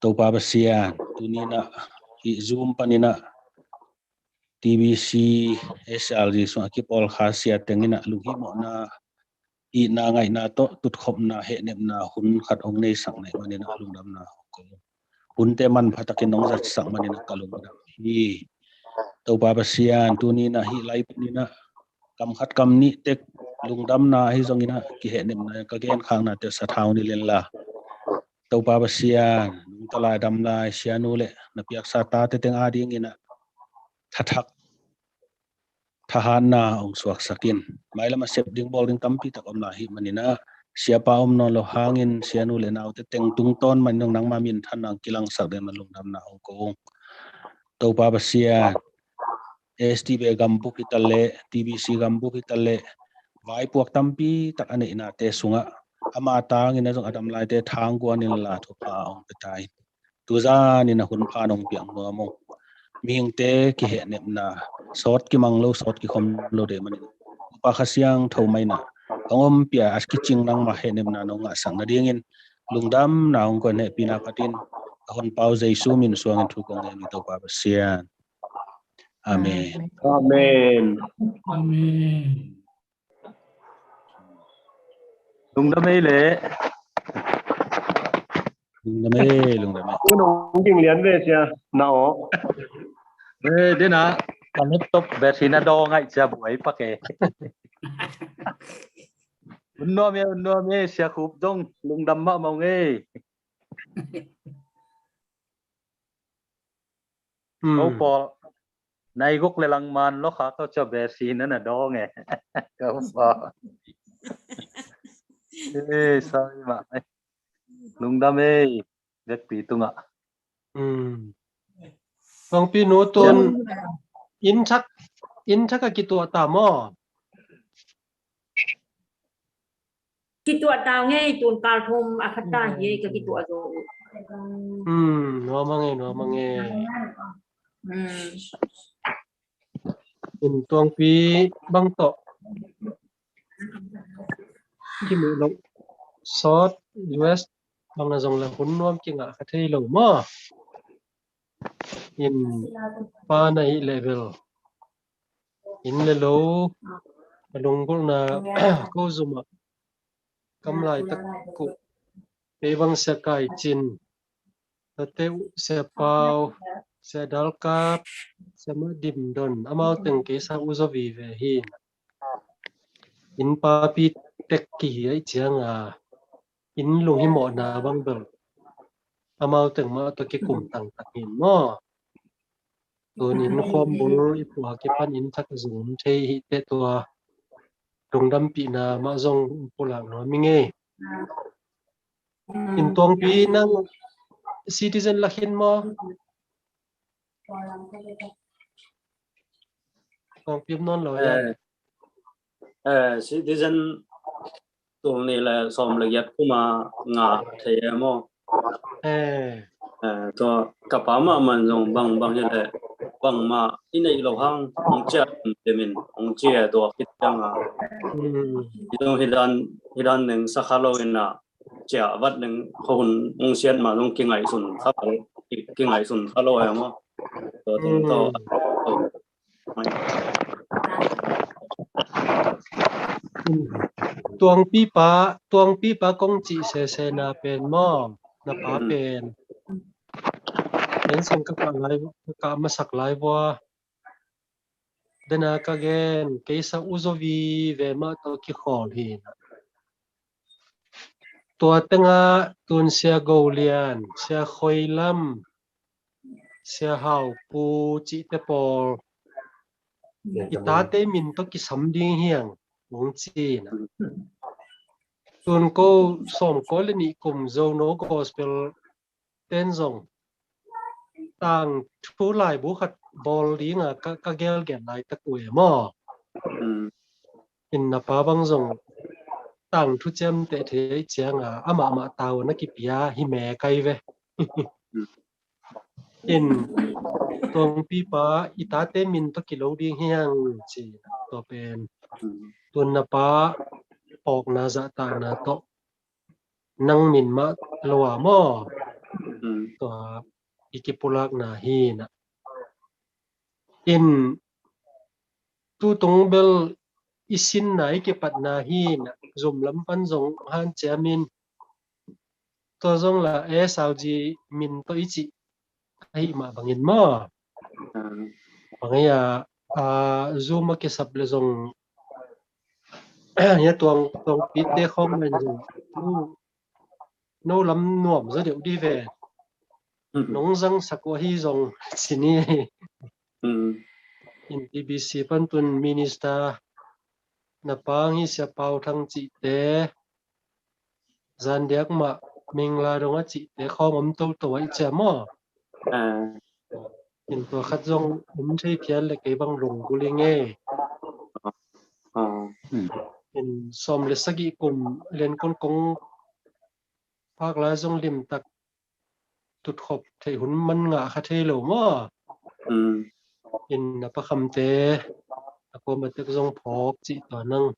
Topa Pasian, tuni-in ah hih Zoom panin ah T B C, S R G sungah kipawlkha sia teng in ah lunghihmawhna, itna ngaihna tawh tutkhopna, hehnepna hun khat hong neisak na hih manin ah lungdamna hong ko. Hunte manpha takin hong zatsak manin ah ka lungdam hi. Topa Pasian, tuni-in ah hih lai panin ah kam khat kam nih tek lungdamna ahi zongin ah, kihehnepna ka genkhaknate sathau ni len la, Topa Pasian, nungta lai dam lai sianu le na piaksa tate teng a dingin ah, thathak, thahatna hong suaksak in. Mailam a sep ding bawl ding tampi tak om lai ahih manin ah, siapa om nawn lo hangin sianu le naute teng tungtawn manin hong nangma minthanna hong kilangsak dingin lungdamna hong ko ung. Topa Pasian, S T B gambuk hi ta leh, T B C gambuk hi ta leh, vaipuak tampi tak a neihnate sungah ama tangin a zong a dam laite thangguan in la thupha hong pia ta in. Tuzan in a hun pha nong piak nuam ung. Mihingte kihehnepna, sawt kimang lo, sawt kikhom lo deih manin, Topa Kha Siangtho mah in ah hong ompih a, a kicing nangmah hehnepna nong ngahsak nadingin lungdamna hong ko in, hehpihna phat in, a honpa uh Jesu min suangin thu kong ngen hi, Topa Pasian. Amen. Amen. Amen. Lungdam ei le. Lungdam ei, lungdam ei. Ui, nong ging lian ve sia, na aw. Eh, dena, ka laptop battery na daw ngai sia, buai pak e. Un nuam e, un nuam e, Sia Khup dong, lungdam mahmah ung ei. Hmm. Ko pawl, nai guk le lang man lo kha ko cia battery na na dawng e. Ko pawl. Eh, sorry mah. Lungdam ei, vekpi tungah. Hmm. Tuangpi nu tun inn thak, inn thak a kituah ta maw? Kituah ta ngei, tun kal thum a khat ta hi ei, ka kituah zo. Hmm, nuam a ngei, nuam a ngei. Hmm. In Tuangpi bang tawh kimuh loh sawt, U S bang a zong le hun nuam kingah kha thei lo maw? In pa na hih leh bel inn le lo a lunggulhna ko zumah kam laitak uh, kei bang Sia Kai Cin, tate uh Sia Pau, Sia Dal Kap, Sia Mah Dim Don, amau teng kei sa uh zaw vive hi. Inn papi tek kihi ahih cianga inn lunghimawhna bang bel amau teng mah tawh kikum tangtak hi maw? Tun inn khawmbul i puak i pan inn thak zong om thei hi teh, tua lungdampihna mah zong pulak nuam ing ei. In Tuangpi nang citizen la khin maw? Tuangpi om nawn lo ya. Eh, eh, citizen tul nih le sawm le giat kum a ngah thei e maw? Eh. Eh, tua ka pa mah man zong bang bang hi leh bangmah i neih loh hang hong ciah, hong ciah, tua khit ciang a. Hmm. Hi zong hi dan, hi dan neng sa kha lo in a, ciah vat neng, hun hong siat mah zong kingaihsun kha lo, ki, kingaihsun kha lo e maw? Tua teng tawh. Hmm. Tuangpipa, Tuangpipa kong cih sesena pen maw, na pa pen. Ken sung ka kah lai, ka kah masak lai vua. Dena ka gen, kei sa uh zaw vive mah tawh kikhawl hi. Tua tengah tun Sia Go Lian, Sia Khoi Lam, Sia Hau Pu cihte pawl i tate min tawh kisam ding hiang hong ci na. Tun ko sawmkua le nih kum Zono Gospel ten zong tangthu laibu khat bawl dinga ka, ka gelgel laitak uh e maw? Mm. In na pa bang zong tangthu ciamteh thei cianga amah mah tau na kipia hi me kai ve. Mm. In Tuangpipa i tate min tawh kilo ding hiang ci, tua pen. Mm. Tun na pa awkna zahtakna tawh nang min mah lua maw? Mm. Tua i kipulakna hi na. In tutung bel i sinna i kipatna hi na. Zum lam pan zong hanciam in. Tua zong la S R G min tawh i cih ahih mah bangin maw? Ah. Bang ei a, a, Zoom a kisap le zong hia Tuang, Tuangpite khawng mah in zong no, no lam nuam zaw deuh di ve. Mm. Nong zangsak uh ahi zong ci ni. Mm. In T B C pan tun minister na pang hi, Sia Pau Thang cihte, Zandiak mah Mingla dong a cihte khawng om toto a i cia maw? In tua khat zong om thei phial le kei bang lunggulh ing ei. In sawm le sagih kum lian kun kong phak lai zong limtak tutkhop theih hun man ngah kha thei lo maw? In na pakhamte a kuama tek zong phawk cih tua nang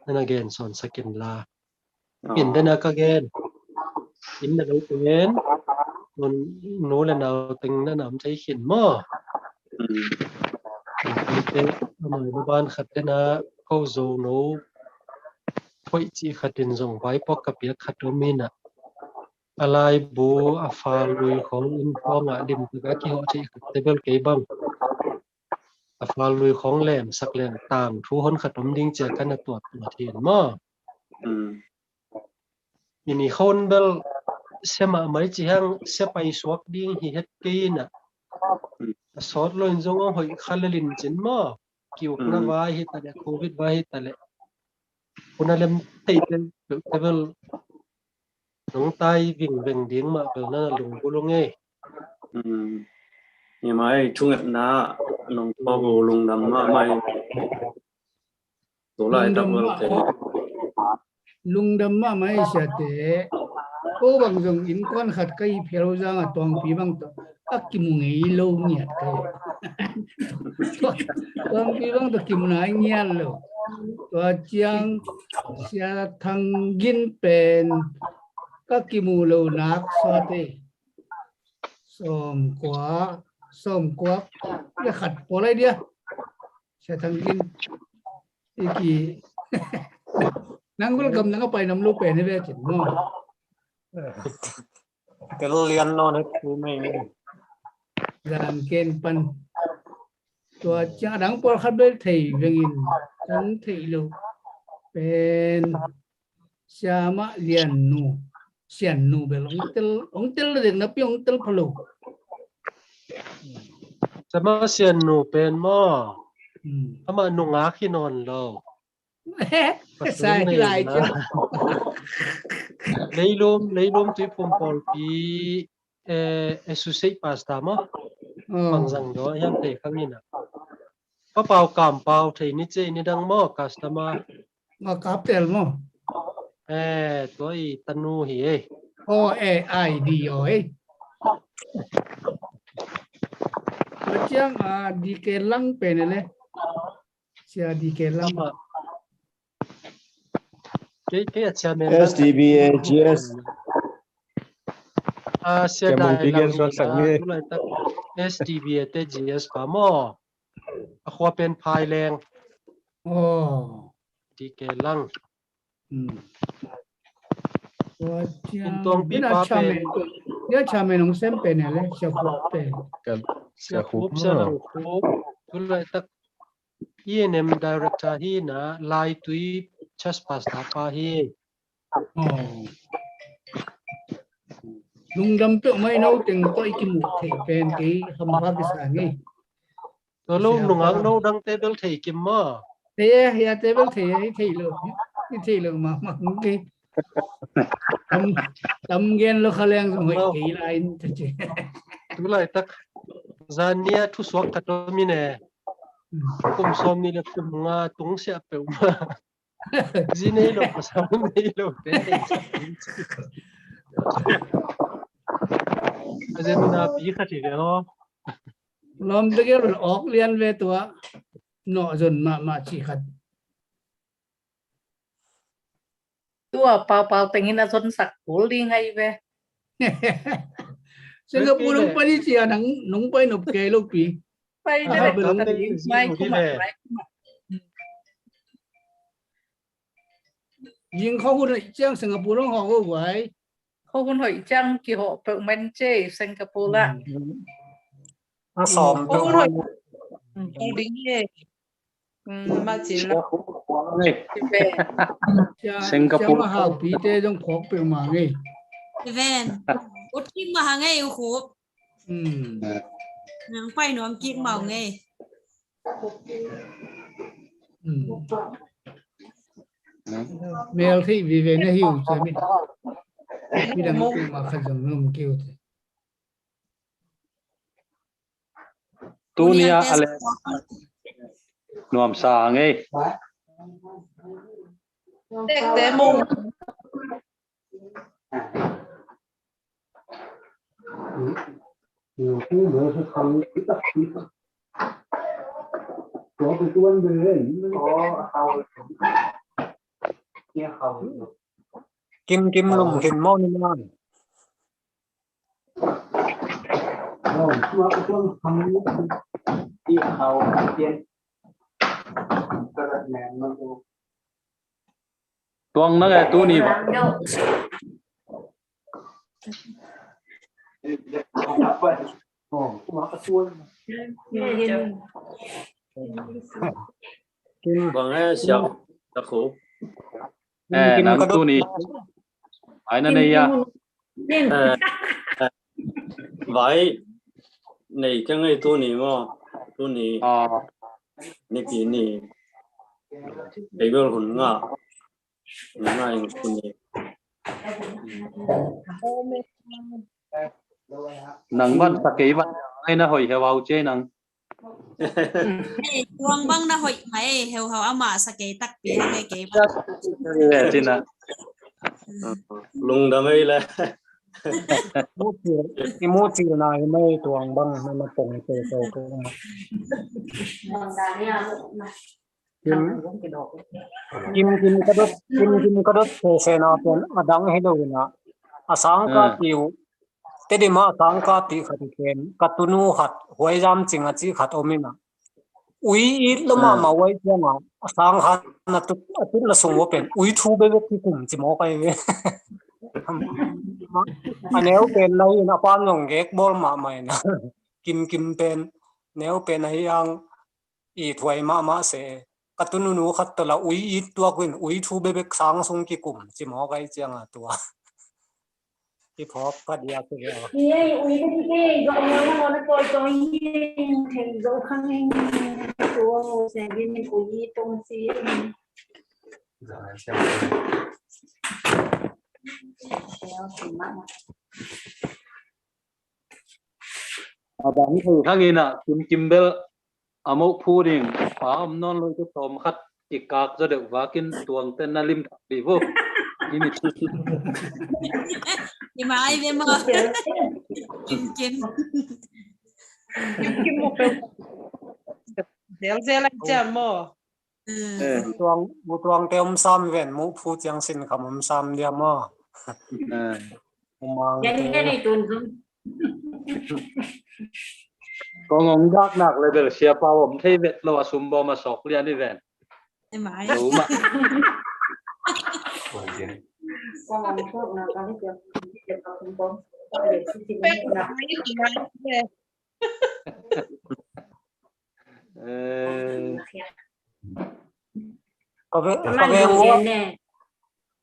na na gen sawnsak inla. In dena ka gen, in na lo pen, nu le nau teng na na om thei khin maw? Amai na ban khat dena ko zo no hoih cih khat in zong vaipuak ka piak khat om in ah, a laibu a fal lui khawng in khawngah limtak a kihawh theih khat te bel kei bang a fal lui khawng lemsak leng tangthu hon khat om ding cia ka na tuat tuat hi maw? In i khon bel sia mahmah i ci hang, sia paisuak ding hi het kei in ah, a sawt lo in zong a hoih kha le lincin maw? Kiukna vai hi ta leh, covid vai hi ta leh, hun a lem thei te bel nong tai vingveng ding mah bel na na lunggulh ung ei. Hi mai, thungetna nong phawk uh lungdam mahmah. Tulaitak bel kei lungdam mahmah ei siate. Ko bang zong innkuan khat ka hi phial zang a Tuangpi bang tawh a kimu ngei lo ngiat ka hi. Tuangpi bang tawh kimu nai ngiat lo. Tua ciang Sia Thang Gin pen ka kimu lo nak suate. Sawmkua, sawmkua le khat pawl lai dia. Sia Thang Gin. Iki. Nang bel gam nang a pai nam lo pen hi ve cin maw? Tel lian lo ne tu mai. Zan ken pan. Tua ciang a dang pawlkhat bel thei vengin kong theih lo pen Siamah Liannu, Siannu bel ong tel, ong tel deknapi ong tel pha lo. Siamah Siannu pen maw? Amah nungak hi nawn lo. Sai lai cia. Leilum, Leilum Tuiphum Pawlpi, eh, Associate Pastor maw? Bangzang daw hiam thei khang in ah. Pa Pau Kam Pau thei ni cia, ni dang maw, customer? Maw, Kap Tel maw? Eh, tua i tanu hi ei. Oh, eh, ai di oi. Tua ciang a D K Lang pen le. Sia D K Lang. Kei, kei a chairman S D B A G S. A sia dai lang ni a, tulaitak S D B A te G S pa maw. A khua pen Phai Leng. Oh. D K Lang. Tua ciang in Tuangpi pa pen. Nia chairman ong sem pen le, Sia Khup pen. Sia Khup, Sia Lang Khup. Tulaitak E N M director hi na, Laitui church pastor pa hi. Oh. Lungdam peuh mai, no teng tawh i kimuh theih pen kei hampha kisa ngei. Tua lo nungak no dang te bel thei kim maw? Thei e, hia te bel thei e, i thei lo, i thei lo mahmah ngei. Tam, tam gen lo kha leng zong hoih kei lai in. Tulaitak zan nia thusuak khat om in e. Kum sawm nih le kum nga tungsiah peuhmah. Zi nei lo, pasal nei lo te. A zen na pi khat hi ve aw. Lawm tegel awk lian ve tua. Nawh zon mahmah ci khat. Tua paupau tengin a zonsak kul ding ahi ve. Singapore nong pai cia nang, nong pai nop kei lo pi. Pai de le, mai kuma, mai kuma. Jing kho hun hoih ciang Singapore nong hawh go guai. Kho hun hoih ciang kihawh peuh man ce Singapore la. A sawm peuh man. Kho hun hoih. Kho ding ye. Ama cin la. Singapore. Siama Hau pi te zong phawk peuh mah ngei. Ven. Ut kik mah hang ngei u khup. Nang pai nuam kik mah ngei. Hmm. Mel thei vive na hiu ce mi. Mi dang tu ma khat zong num kiu te. Tuni a ale nuam sa ngei. Tek te mong. Kim kim lum khin maw ni man. Tuang na ngai tuni ba. Kim. Bang eh siap tak ho. Eh, nang tuni. Ai na nei ya. Eh, eh, vai nei ka ngei tuni maw? Tuni. Ah. Nipi ni. Ei bel hun nga. Hun nga in tuni. Nang ban sa kei ban ai na hoi he wau che nang. Hei, tuang bang na hoih mai, heu hau ama sa kei takpi hang e kei bang. Cina. Lungdam ei le. Imu cil na i mai tuang bang na na pong te te ko. Kim, kim, kim ka dot, kim, kim ka dot se se na pen adang hello na. Asang ka tiu. Tedim ah sangkah pih khat i ken, ka tunu khat, Huaizam Cing a cih khat om in ah. Ui it lo mahmah uh ahih ciangin a sang khat a tut, a tutna sung uh pen ui thu bekbek kikum ci mawk ahi ve. A neu pen lai in a pan zong gek bawl mahmah in ah. Kimkim pen neu pen ahi ang. It huai mahmah se. Ka tununu khat tawh la ui it tuak uh in ui thu bekbek sang sung kikum ci mawk ahih ciangin tua. Kiphawk pha diak hi ve. Ni ei ui ka ti kei, zo mo na mo na toi toi hi, thei zo khang hi, tua mo se bin ui it tong ci. A dang thei hangin ah Kim Kim bel a moh phu ding pa om nawn lo i tawm khat i kak zaw deuh vakin tuangte na lim thak dih vo. I mit. I mai ve maw. Kim Kim. Kim Kim maw. Zel zel ai ciam maw. Tuang, mu tuangte om sam ven, mu phu ciang sin kham om sam dia maw. Yan yan ei tun zum. Kong ong dak nak le bel sia pa om thei vet lo a sum bom a sok lian i ven. Lo ma. Kong ong sok nak le bel sia pa om thei vet lo a sum bom. Eh. Ka ve, ka veng ua,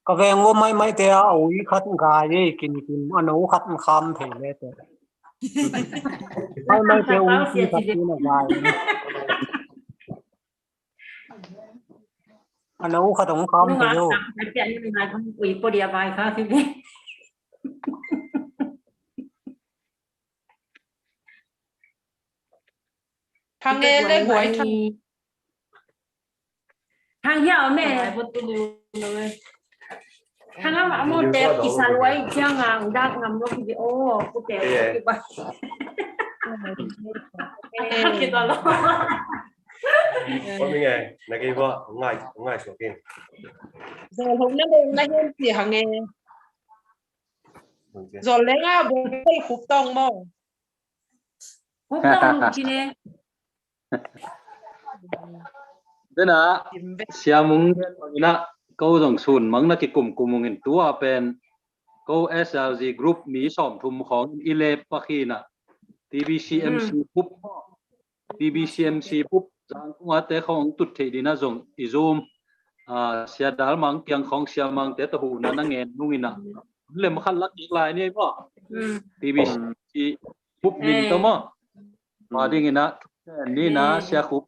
ka veng ua mai mai te a ui khat ngai ei Kim Kim, a no khat kham thei le te. Mai mai te ui khat na ngai. A no khat kham thei lo. Ui po dia vai kha thei. Thang e le buai thang. Thang hiau me. Thang a mo te kisa luai ciang a dak ngam lo ki o ku te ki ba. Ki ba lo. Ko mi ngai na ki ba ngai ngai so kin. Zol hong na le na hian ti hang e. Zol le nga bu khup tong mo. Dena siamung dena ko zong sun mang na kikum kumung in tua pen ko S L G group mi sawm thum khawng in i lep pakhina T B C M C pup T B C M C pup zangkung a te khawng tut theih dina zong i zum. Sia Dal Mang kiang khawng sia Mang te tawh huhna na ngen nungina lem khat lak kik lai ni ei maw? T B C pup min tawh maw? Ma dingina ni na sia khup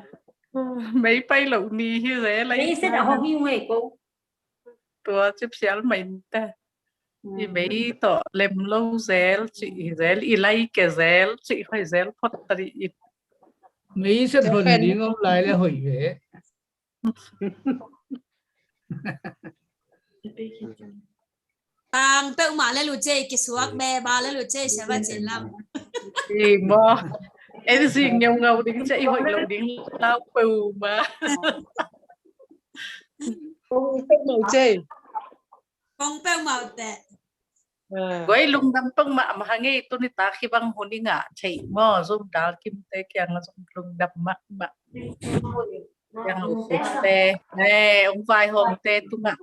Mei pai lo ni hi zel lai. Mei set a hong hi ngei ko. Tua cip sial mai te. I mei tawh lem lo zel ci hi zel, i lai ke zel ci hoi zel phot tari i. Mei set hon ding om lai le hoi ve. Tang peuhmah le lu cei, kisuak beba le lu cei, sia va cin lam. I maw. En zing ngeungau ding cia i hoih lo ding lau peuhmah. Kong peuhmah cei. Kong peuhmah teh. Guai lungdam peuhmah mah hang ei, tuni tak hi bang hun i ngah thei maw, zum dal kim te kiang a zum lungdam mahmah. Kiang a ukte, eh, ong vaihawmte tungah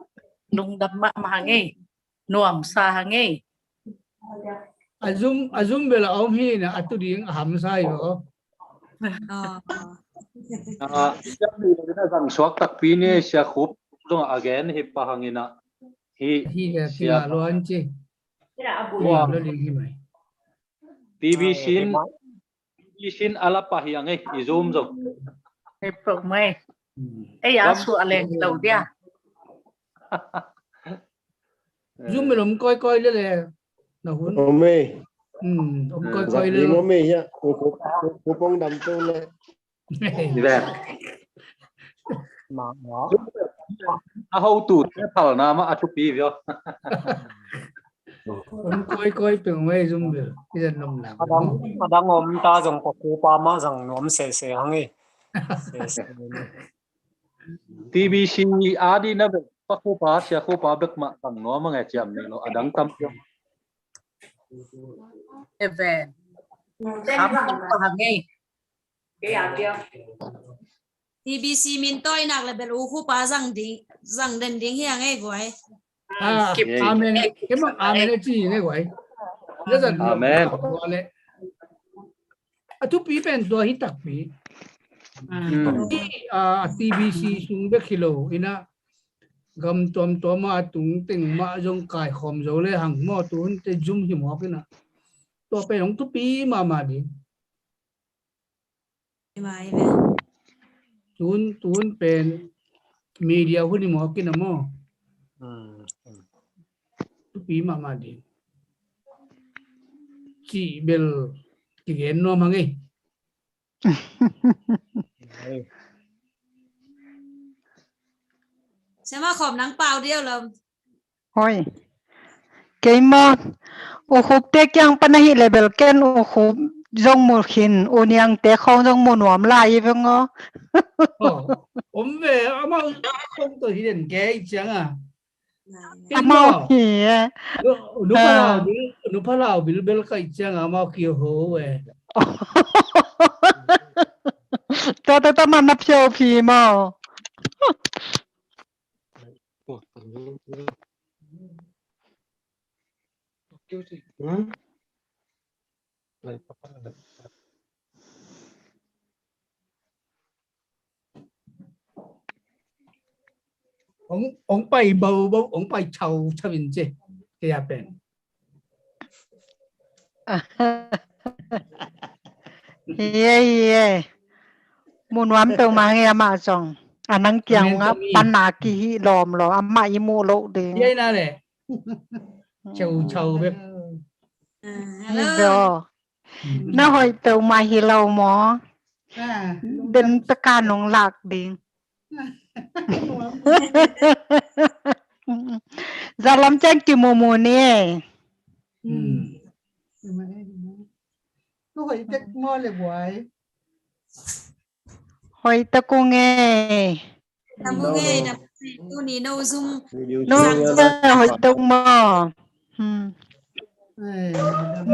lungdam mahmah hang ei. Nuamsa hang ei. A zum, a zum bel a om hi na, a tu ding a hamsa hi aw. Ah, sia mi lo na zang suak takpi ni, sia khup zong a gen hi pa hang ina. Hi, hi, sia kinga luan ci. Wow. Lo ding hi mai. T B C in, T B C in a la pah hi ang ei, i zum zong. Ei pok mai. Ei a suah leng lo dia. Zum mi lom koi koi le le. Na hun. Om ei. Hmm, om koi koi le. Om ei ya. Kupong dam tu le. Ven. A hotu te phalna mah a thupi vio. Om koi koi peng mai zum bel. Idan nom na. Adang, adang om ta zong pa kupa mah zang nuam sese hang ei. Sese. T B C a di na bel pa kupa, sia kupa bek mah zang nuam a ngai ciam nei lo. Adang tam vio. Even. Kham pa hang ei. T B C min tawi nak le bel u khupa zang ding, zang den ding hi ang ei guai. Ah, amen. Kei mah amen ci hi ang ei guai. Amen. A thupi pen tua hi takpi. Ah, T B C sung bek hi lo ina, gam tuamtuam a tung teng mah zong kaikhawm zo le hang maw, tu hun te zum hi mawk ina. Tua pen hong thupi mahmah ding. Tun, tun pen media hun i mawk ina maw. Thupi mahmah ding. Cih bel kigen nuam hang ei. Sia mah khawm nang pau diau lom. Hoi. Kei maw, u khup te kiang pan ahi le bel ken u khup zong mu khin, u niang te khawng zong mu nuam lai i veng aw. Om ve, amau khawng tawh hi den kei ciang a. Amau hi e. Nu Phalau bil, nu Phalau bil bel kai ciang a amau kiho e. Tua tua tua mah na phiau phi maw. Ong, ong pai bau bau, ong pai chau chau in ci. Kei a pen. Hie, hie. Mu nuam peuhmah hang ei amah zong. A nang kiang a pan a kihih lawm lo, amah i muh loh ding. Hie na le. Chau chau bek. Hello. Na hoih peuhmah hi lo maw. Den peka nong lak ding. Zalam ciang kimumu ni. Tu hoih tek maw le guai? Hoih tak ung e. Tam ung e, tam ung e. Tuni no zum. No zum hoih tak maw. Hmm. Eh,